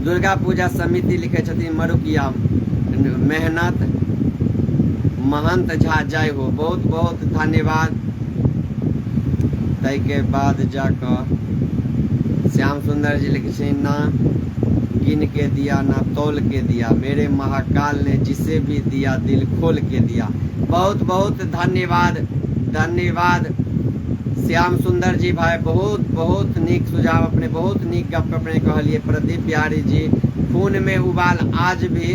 दुर्गा पूजा समिति लिखै छथिन मरुकिया मेहनत महंत झा जय हो, बहुत बहुत धन्यवाद। ताहिके बाद जाकऽ श्याम सुंदर जी लिखै छथिन ना गिन के दिया ना तौल के दिया, मेरे महाकाल ने जिसे भी दिया दिल खोल के दिया। बहुत बहुत धन्यवाद, धन्यवाद श्याम सुंदर जी भाई, बहुत बहुत नीक सुझाव अपने, बहुत नीक गप अपने कहलिए। प्रदीप बिहारी जी, खून में उबाल आज भी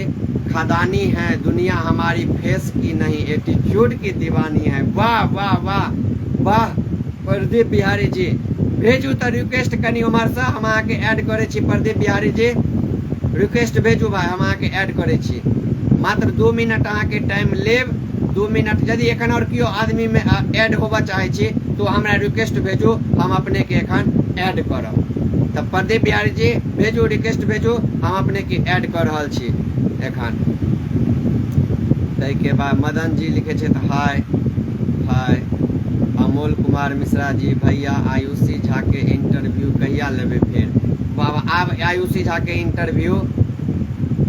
खदानी है, दुनिया हमारी फेस की नहीं एटीट्यूड की दीवानी है। वाह वाह वाह वाह प्रदीप बिहारी जी, भेजू तऽ रिक्वेस्ट कनि उम्हरसँ, हम अहाँके ऐड करै छी। प्रदीप बिहारी जी रिक्वेस्ट भेजू भाई, हम अहाँके ऐड करै छी। मात्र 2 मिनट अहाँके टाइम लेब, 2 मिनट। यदि एखन आओर केओ आदमीमे ऐड होबऽ चाहै छी तो हमरा रिक्वेस्ट भेजू, हम अपनेके एखन ऐड करब। तऽ प्रदीप बिहारी जी भेजू, रिक्वेस्ट भेजू, हम अपनेके ऐड कऽ रहल छी एखन। ताहिके बाद मदन जी लिखै छथि हाय हाय। अमोल कुमार मिश्रा जी, भैया आयुषी झा के इंटरव्यू कहिया लेबै फेर? बाबा आब आयुषी झा के इंटरव्यू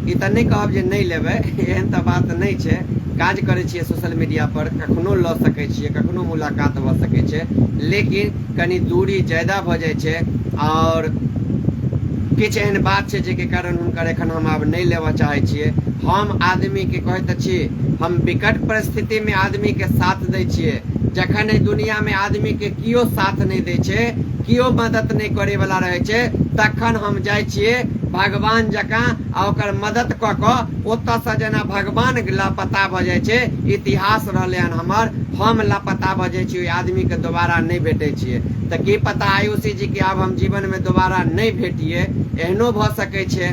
ई तऽ नहि कहब जे नहि लेबै, एहन तऽ बात नहि छै। काज करै छियै सोशल मीडिया पर, कखनो लऽ सकै छियै, कखनो मुलाकात भऽ सकै छै, लेकिन कनि दूरी ज्यादा भऽ जाइ छै आओर किछु एहन बात छै जाहिके कारण हुनकर एखन हम आब नहि लेबऽ चाहै छियै। हम आदमीके कहैत तऽ छी, हम विकट परिस्थितिमे आदमीके साथ दै छियै। जखन एहि दुनियामे आदमीके केओ साथ नहि दै छै, केओ मदद नहि करैवला रहै छै, तखन हम जाइ छियै भगवान जकाँ आ ओकर मदद कऽ कऽ ओतऽसँ जेना भगवान लापता भऽ जाइ छै, इतिहास रहलै हन हमर, हम लापता भऽ जाइ छी, ओहि आदमीके दोबारा नहि भेटै छियै। तऽ की पता आयुषी जीके आब हम जीवनमे दोबारा नहि भेटियै, एहनो भऽ सकै छै,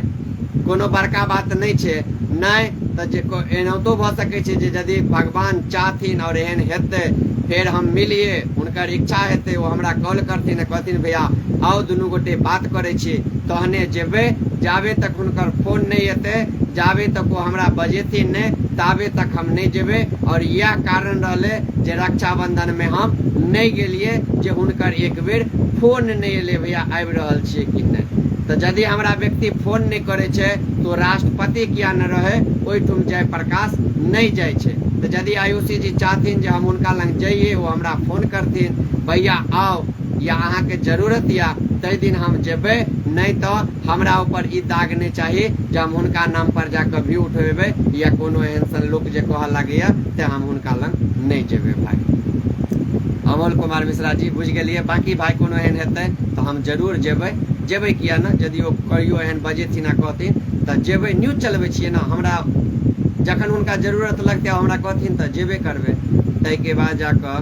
कोनो बड़का बात नहि छै। नहि तऽ जे एनाहितो भऽ सकै छै जे यदि भगवान चाहथिन आओर एहन हेतै फेर हम मिलियै, हुनकर इच्छा हेतै, ओ हमरा कॉल करथिन आ कहथिन भैया आउ दुनू गोटे बात करै छी, तहने जेबै। जाबे तक हुनकर फोन नहि एतै, जाबे तक ओ हमरा बजेथिन नहि, ताबे तक हम नहि जेबै। आओर इएह कारण रहलै जे रक्षाबंधनमे हम नहि गेलियै, जे हुनकर एक बेर फोन नहि एलै भैया आबि रहल छियै कि नहि। तऽ यदि हमरा व्यक्ति फोन नहि करै छै तऽ राष्ट्रपति किया नहि रहै, ओहिठाम जयप्रकाश नहि जाइ छै। तऽ यदि आयुषी जी चाहथिन जे हम हुनका लग जइए, ओ हमरा फोन करथिन भैया आउ या अहाँके जरूरत या, ताहि दिन हम जेबै। नहि तऽ हमरा ऊपर ई दाग नहि चाही जे हम हुनका नाम पर जाकऽ व्यू उठेबै या कोनो एहन सन लोक जे कहऽ लागैया, तऽ हम हुनका लग नहि जेबै। भाय अमोल कुमार मिश्रा जी बुझि गेलियै। बाँकी भाय कोनो एहन हेतै तऽ हम जरूर जेबै, जेबै किया ने, यदि ओ कहियो एहन बजेथिन आ कहथिन तऽ जेबै। न्यूज चलबै छियै ने, हमरा जखन हुनका जरूरत लगतै हमरा कहथिन तऽ जेबे करबै। ताहिके बाद जाकऽ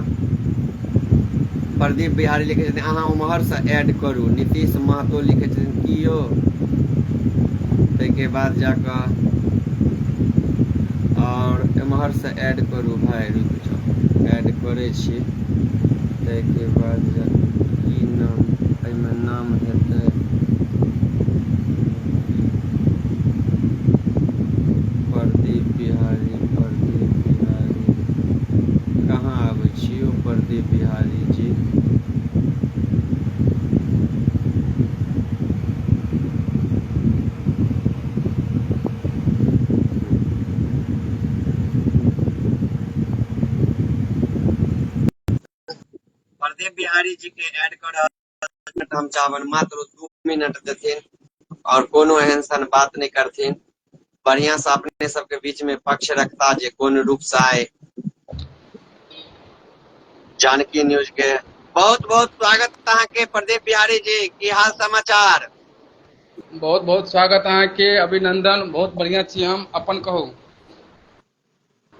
प्रदीप बिहारी लिखै छथिन अहाँ उम्हरसँ ऐड करू। नीतीश महतो लिखै छथिन की यौ। ताहिके बाद जाकऽ आओर एम्हरसँ ऐड करू भाय, रुकि जाउ ऐड करै छी। ताहिके बाद जाकऽ की नाम एहिमे नाम हेतै, प्रदीप बिहारी, प्रदीप बिहारी कहाँ आबै छी यौ प्रदीप बिहारी जी? प्रदीप बिहारी जी के ऐड कर हम चाहबनि मात्र 2 मिनट देथिन और कोनो एहन सन बात नहि करथिन, बढ़िया से अपने सबके बीच में पक्ष रखता जे कोन रूप से आए। जानकी न्यूज के बहुत बहुत स्वागत अहाँके प्रदीप बिहारी जी, की हाल समाचार? बहुत बहुत स्वागत अहाँके, अभिनंदन। बहुत बढ़िया छी हम, अपन कहू।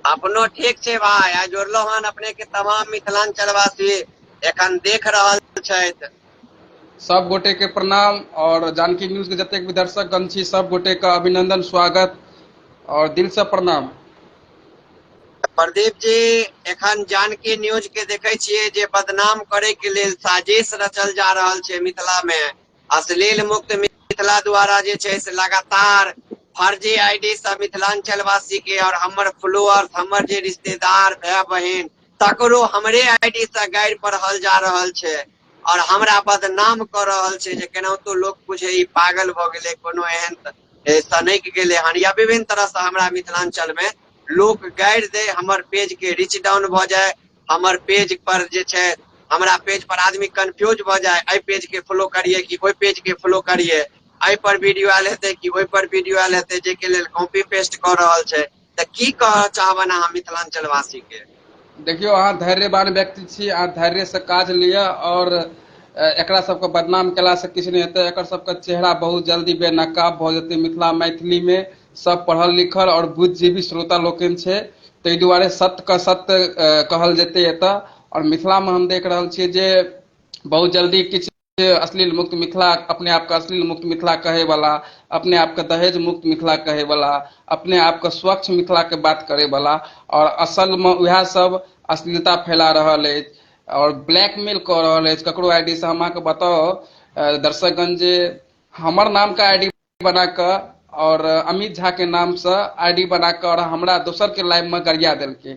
अपनो ठीक छै भाई। आइ जोड़लो हन अपने के तमाम मिथिलांचल वासी एखन देख रहल छथि। सब गोटे के प्रणाम और जानकी न्यूज के जतेक भी दर्शक गण छी सब गोटे के अभिनंदन, स्वागत और दिल से प्रणाम। प्रदीप जी, एखन जानकी न्यूज के देखे छियै जे बदनाम करे के लेल साजिश रचल जा रहल छै मिथिला में। अश्लील मुक्त मिथिला द्वारा जे छै से लगातार फर्जी आईडी से मिथिलांचल वासी के और हमर फॉलोअर्स, हमर जे रिश्तेदार भाई बहिन, तकरो हमरे आईडी से गारि पढ़ल जा रहल छै और हमरा बदनाम कऽ रहल छै जे केनाहितो लोक बुझे ई पागल भऽ गेलै, कोनो एहन सनकि गेलै हन, या विभिन्न तरह से हमरा मिथिलांचल में लोक गारि दे, हमर पेज के रीच डाउन भऽ जाय, हमर पेज पर जे छै, हमरा पेज पर आदमी कंफ्यूज भऽ जाय, एहि पेज के फॉलो करिए कि ओहि पेज के फॉलो करिए, एहि पर वीडियो आयल हेतै कि ओहि पर वीडियो आयल हेतै, जाहिके के लेल कॉपी पेस्ट कऽ रहल छै। तऽ की कहऽ चाहबनि अहाँ मिथिलांचल वासी के? देखियौ, अहाँ धैर्यवान व्यक्ति छी, अहाँ धैर्यसँ काज लिअ और एकरा सबके बदनाम केलासँ किछु नहि हेतै। एकर सबके चेहरा बहुत जल्दी बेनकाब भऽ जेतै। मिथिला मैथिलीमे सब पढ़ल लिखल और बुद्धिजीवी श्रोता लोकनि छै, ताहि दुआरे सत्यके सत्य कहल जेतै एतऽ। और मिथिलामे हम देख रहल छियै जे बहुत जल्दी किछु अश्लील मुक्त मिथिला, अपने आपके अश्लील मुक्त मिथिला कहे वाला, अपने आपके दहेज मुक्त मिथिला कहे वाला, अपने आपके स्वच्छ मिथिला के बात करे वाला, और असल में वएह सब अश्लीलता फैला रहल अछि और ब्लैकमेल कऽ रहल अछि ककरो आईडी से। हम अहाँके बताउ दर्शकगण जे हमर नाम के आईडी बना कऽ और अमित झा के नाम से आईडी बना कऽ और हमरा दोसर के लाइव में गरिया देलकै।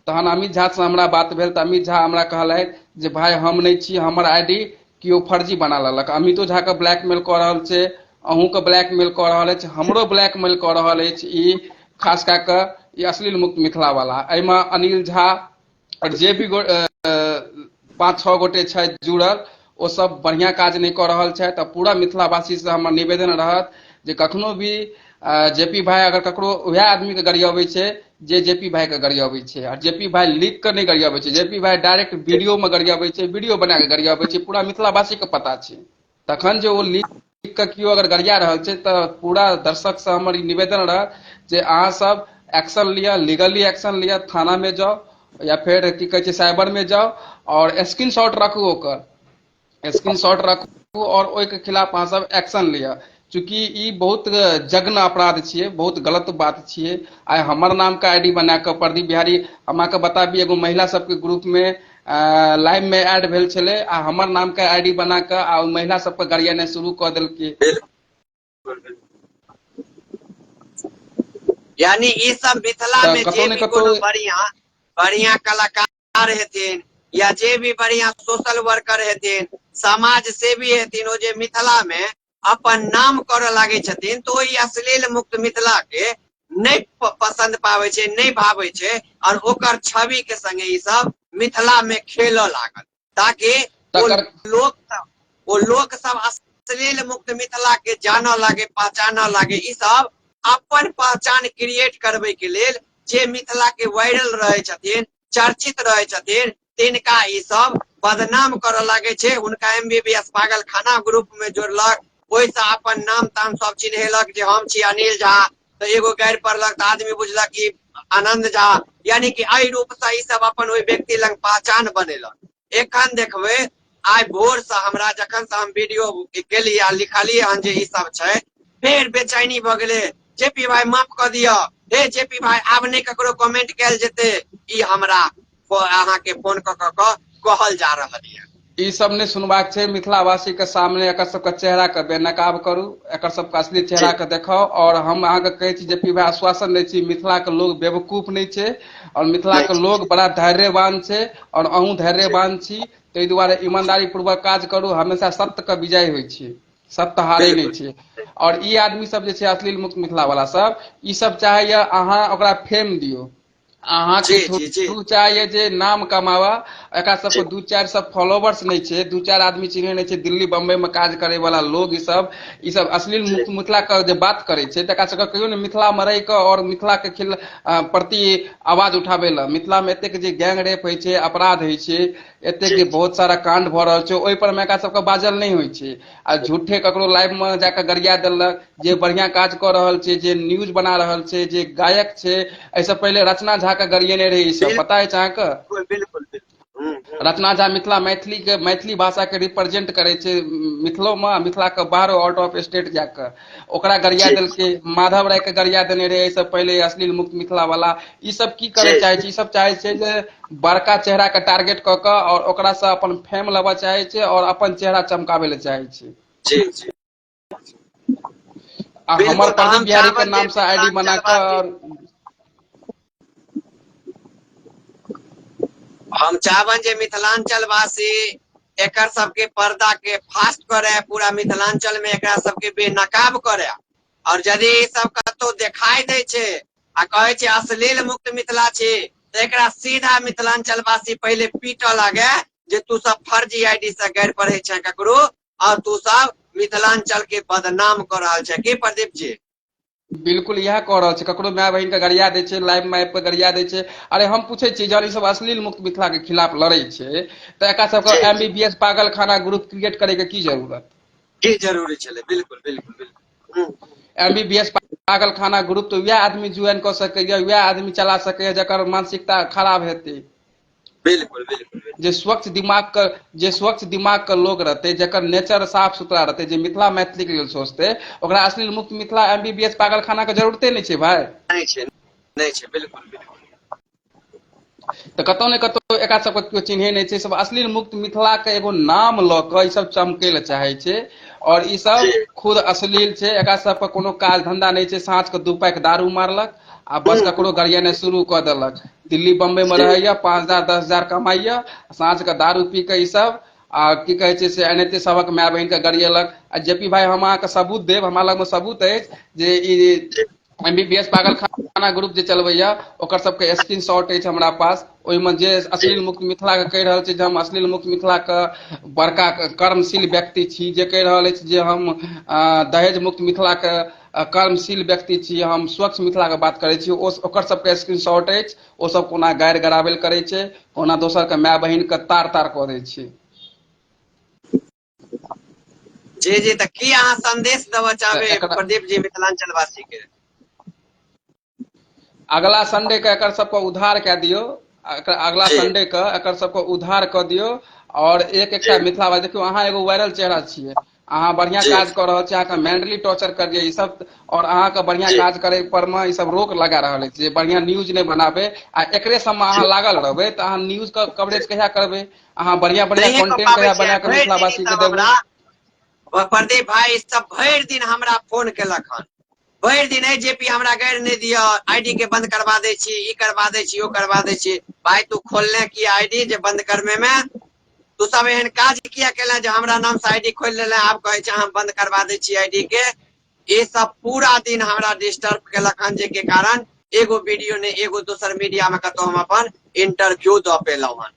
तहन अमित झा से हमरा बात भेल तऽ अमित झा हमरा कहलथि जे भाय हम नहि छी, हमर आईडी केओ फर्जी बना लेलक। अमितो झा के ब्लैकमेल कऽ रहल छै, अहूँके ब्लैकमेल कऽ रहल अछि, हमरो ब्लैकमेल कऽ रहल अछि ई खास कए कऽ ई अश्लील मुक्त मिथिला वाला। एहिमे अनिल झा आओर जे भी 5-6 गोटे छथि जुड़ल, ओ सब बढ़िआँ काज नहि कऽ रहल छथि। आ पूरा मिथिलावासीसँ हमर निवेदन रहत जे कखनो भी जे पी भाई अगर ककरो वएह आदमीके गरियबै छै जे जे पी भाईके गरियबै छै, आ जे पी भाई लिख कऽ नहि गरियबै छै, जे पी भाई डायरेक्ट वीडियोमे गरियबै छै, वीडियो बना कऽ गरियबै छै, पूरा मिथिलावासीके पता छै। तखन जे ओ लिख कऽ केओ अगर गरिया रहल छै तऽ पूरा दर्शकसँ हमर ई निवेदन रहत जे अहाँ सब एक्शन लिअ, लीगली एक्शन लिअ, थानामे जाउ या फेर की कहै छै साइबरमे जाउ और स्क्रीन शॉट राखू, ओकर स्क्रीन शॉट राखू और ओहिके खिलाफ अहाँ सब एक्शन लिअ। चूँकि ई बहुत जघन्य अपराध छियै, बहुत गलत बात छियै। आइ हमर नामके I D बना कऽ प्रदीप बिहारी, हम अहाँके बताबी, एगो महिला सबके ग्रुपमे लाइव मे ऐड भेल छलै आ हमर नाम के आईडी बना कऽ आ ओहि महिला सबके गरियेनाइ शुरू कऽ देलकै। यानी ई सब मिथिला तऽ में कतौ जे ने भी कतौ कोनो बढ़िया बढ़िया कलाकार हेथिन या जे भी बढ़िया सोशल वर्कर हेथिन, समाज सेवी हेथिन, ओ जे मिथिला में अपन नाम करऽ लागै छथिन तऽ ओहि अश्लील मुक्त मिथिला के नहि पसन्द पाबै छै, नहि भाबै छै, और ओकर छवि के संगे ई सब मिथिला में खेलऽ लागल ताकि ओ तकर लोक सब, ओ लोक सब अश्लील मुक्त मिथिला के जानऽ लागे, पहचानऽ लागे। ई सब अपन पहचान क्रिएट करबै के लेल जे मिथिला के वायरल रहै छथिन, चर्चित रहै छथिन, तिनका ई सब बदनाम करऽ लागै छै। हुनका एमबीबीएस पागल खाना ग्रुप में जोड़लक, ओहिसँ अपन नाम ताम सब चिन्हेलक जे हम छी अनिल झा, तऽ एगो गारि पढ़लक तऽ आदमी बुझलक कि आनंद झा, यानी कि एहि रूप से ई सब अपन ओहि व्यक्ति लग पहचान बनेलक। एखन देखबै आइ भोर से हमरा जखन से हम वीडियो केलियै आ लिखलियै हन जे ई सब छै, फेर बेचैनी भऽ गेलै, जे पी भाई माफ कऽ दिअ, हे जे पी भाई आब नहि ककरो कमेंट कयल जेतै, ई हमरा अहाँके फोन कऽ कऽ कऽ कहल जा रहल यऽ। ई सब नहि सुनबाक छै। मिथिलावासी के सामने एकर सबके चेहरा के बेनकाब करू, एकर सबके असली चेहरा के देखाउ। और हम अहाँके कहै छी जे पी भाई आश्वासन दै छी, मिथिला के लोग बेवकूफ नहि छै और मिथिला के लोग बड़ा धैर्यवान छै और अहूँ धैर्यवान छी, ताहि दुआरे ईमानदारी पूर्वक काज करू। हमेशा सत्य के विजय होइ छै, सत्य हारे नहि छै। और ई आदमी सब जे छै अश्लील मुक्त मिथिला वाला सब, ई सब चाहैया अहाँ ओकरा फेम दियौ, अहाँके थ्रू चाहैया जे नाम कमावा। एकरा सबके 2-4 सब फॉलोवर्स नहि छै, 2-4 आदमी चिन्है नहि छै, दिल्ली बम्बई में काज करे वाला लोग ई सब अश्लील मुक्त मिथिला के जे बात करे छै, तकरा सबके कहियो ने मिथिला में रहि कऽ और मिथिला के प्रति आवाज उठाबै लए। मिथिला में एतेक जे गैंग रेप होइ छै, अपराध होइ छै, एतेक जे बहुत सारा कांड भऽ रहल छै, ओहि पर मे एकरा सबके बाजल नहि होइ छै। आ झूठे ककरो लाइव में जाकऽ गरिया देलक जे बढ़िया काज कऽ रहल छै, जे न्यूज बना रहल छै, जे गायक छै। एहिसँ पहिले रचना झा के गरियेने रहे ई सब, पता अछि अहाँके? बिल्कुल, बिल्कुल। रचना झा मिथिला मैथिली के मैथिली भाषा के रिप्रेजेंट करै छै मिथिलो मे आ मिथिला के बाहरो आउट ऑफ स्टेट जाके ओकरा गरिया देलकै। माधव राय के गरिया देने रहे एहिसँ पहिले अश्लील मुक्त मिथिला वाला। ई सब की करे चाहे छै? ई सब चाहे छै जे बड़का चेहरा के टारगेट कऽ कऽ और ओकरा से अपन फेम लेबऽ चाहे छै और अपन चेहरा चमकाबै लए चाहे छै। जी जी आ हमर प्रदीप बिहारी के नाम से आईडी बना कऽ और हम चाहबन जे मिथिलांचल वासी एकर सबके पर्दा के फास्ट करे, पूरा मिथिलांचल में एकरा सबके बेनकाब करे। और यदि ई सब कतौ देखाई दै छै आ कहै छै अश्लील मुक्त मिथिला छी, तऽ एकरा सीधा मिथिलांचल वासी पहिले पीटऽ लागे जे तू सब फर्जी आईडी से गैर पढ़े छै ककरो और तू सब मिथिलांचल के बदनाम कऽ रहल छै। की प्रदीप जी? बिल्कुल इएह कऽ रहल छै। ककरो माय बहिन के गरिया दै छै, लाइव माइव पर गरिया दै छै। अरे हम पूछै छियै, जहन ई सब अश्लील मुक्त मिथिला के खिलाफ लड़ै छै तऽ एकरा सबके एमबीबीएस पागल खाना ग्रुप क्रिएट करे के की जरूरत? की जरूरी छलै? बिल्कुल बिल्कुल बिल्कुल। एमबीबीएस पागल खाना ग्रुप तऽ वएह आदमी ज्वाइन कऽ सकैया, वएह आदमी चला सकैया जकर मानसिकता खराब हेतै। बिल्कुल बिल्कुल। जे स्वच्छ दिमाग के, जे स्वच्छ दिमाग के लोग रहते, जकर नेचर साफ सुथरा रहते, जे मिथिला मैथिली के लेल सोचते, ओकरा अश्लील मुक्त मिथिला एमबीबीएस पागल खाना के जरूरते नहि छै भाई। नहि छै, नहि छै, बिल्कुल बिल्कुल। तऽ कतौ ने कतौ एकरा सबके केओ चिन्हे नहि छै। सब अश्लील मुक्त मिथिला के एगो नाम लऽ कऽ ई सब चमकै लए चाहे छै और ई सब खुद अश्लील छै। एकरा सबके कोनो काज धंधा नहि छै। साँझ के 2 पैक दारू मारलक आ बस ककरो गरियेनाइ शुरू कऽ देलक। दिल्ली बम्बई में रहैया, 5,000 10,000 कमाइया, साँझ के दारू पी के ई सब आ की कहै छै से एनाहिते सबक माय बहिन के गरियेलक। आ जेपी भाई, हम अहाँके सबूत देब, हमरा लगमे सबूत अछि जे ई एमबीबीएस पागल खाना ग्रुप जे चलबैया ओकर सबके स्क्रीन शॉट अछि हमरा पास। ओहिमे जे अश्लील मुक्त मिथिला के कहि रहल छै जे हम अश्लील मुक्त मिथिला के बड़का कर्मशील व्यक्ति छी, जे कहि रहल अछि जे हम दहेज मुक्त मिथिला के कर्मशील व्यक्ति छी, हम स्वच्छ मिथिला के बात करै छी, ओ ओकर सबके स्क्रीन शॉट अछि। ओ सब कोना गारि गराबेल करै छै, कोना दोसर के माय बहिन के तार तार कऽ दै छै। जी जी, तऽ की अहाँ संदेश देबऽ चाहबै प्रदीप जी मिथिलांचल वासी के? अगला संडे के एकर सबके उद्धार कए दियौ। अगला संडे के एकर सबके उद्धार कऽ दियौ। और एक एकटा मिथिला वासी, देखियौ अहाँ एगो वायरल चेहरा छियै, अहाँ बढ़िया काज कऽ रहल छी, अहाँके मेंटली टॉर्चर करियै ई सब और अहाँके बढ़िया काज करे पर मे ई सब रोक लगा रहल अछि जे बढ़िया न्यूज नहि बनाबे। आ एकरे सबमे अहाँ लागल रहबै तऽ अहाँ न्यूज के कवरेज कहिया करबै? अहाँ बढ़िया बढ़िया कंटेंट कहिया बना कऽ मिथिला वासी के देबै? प्रदीप भाई सब भरि दिन हमरा फोन केलक हन, भरि दिन जे पी हमरा गारि नहि दिअ, आईडी के बंद करवा दै छी, ई करवा दै छी, ओ करवा दै छी। भाई तू खोलने की आईडी जे बंद करबे में? तू सब एहन काज किया केले जे हमरा नाम से आईडी खोलि लेले, आब कहै छै हम बंद करवा दै छी आईडी के? ई सब पूरा दिन हमरा डिस्टर्ब केलक हन, जे के कारण एगो वीडियो नहि एगो दोसर मीडिया में कतौ हम अपन इंटरव्यू दऽ पेलहुँ हन।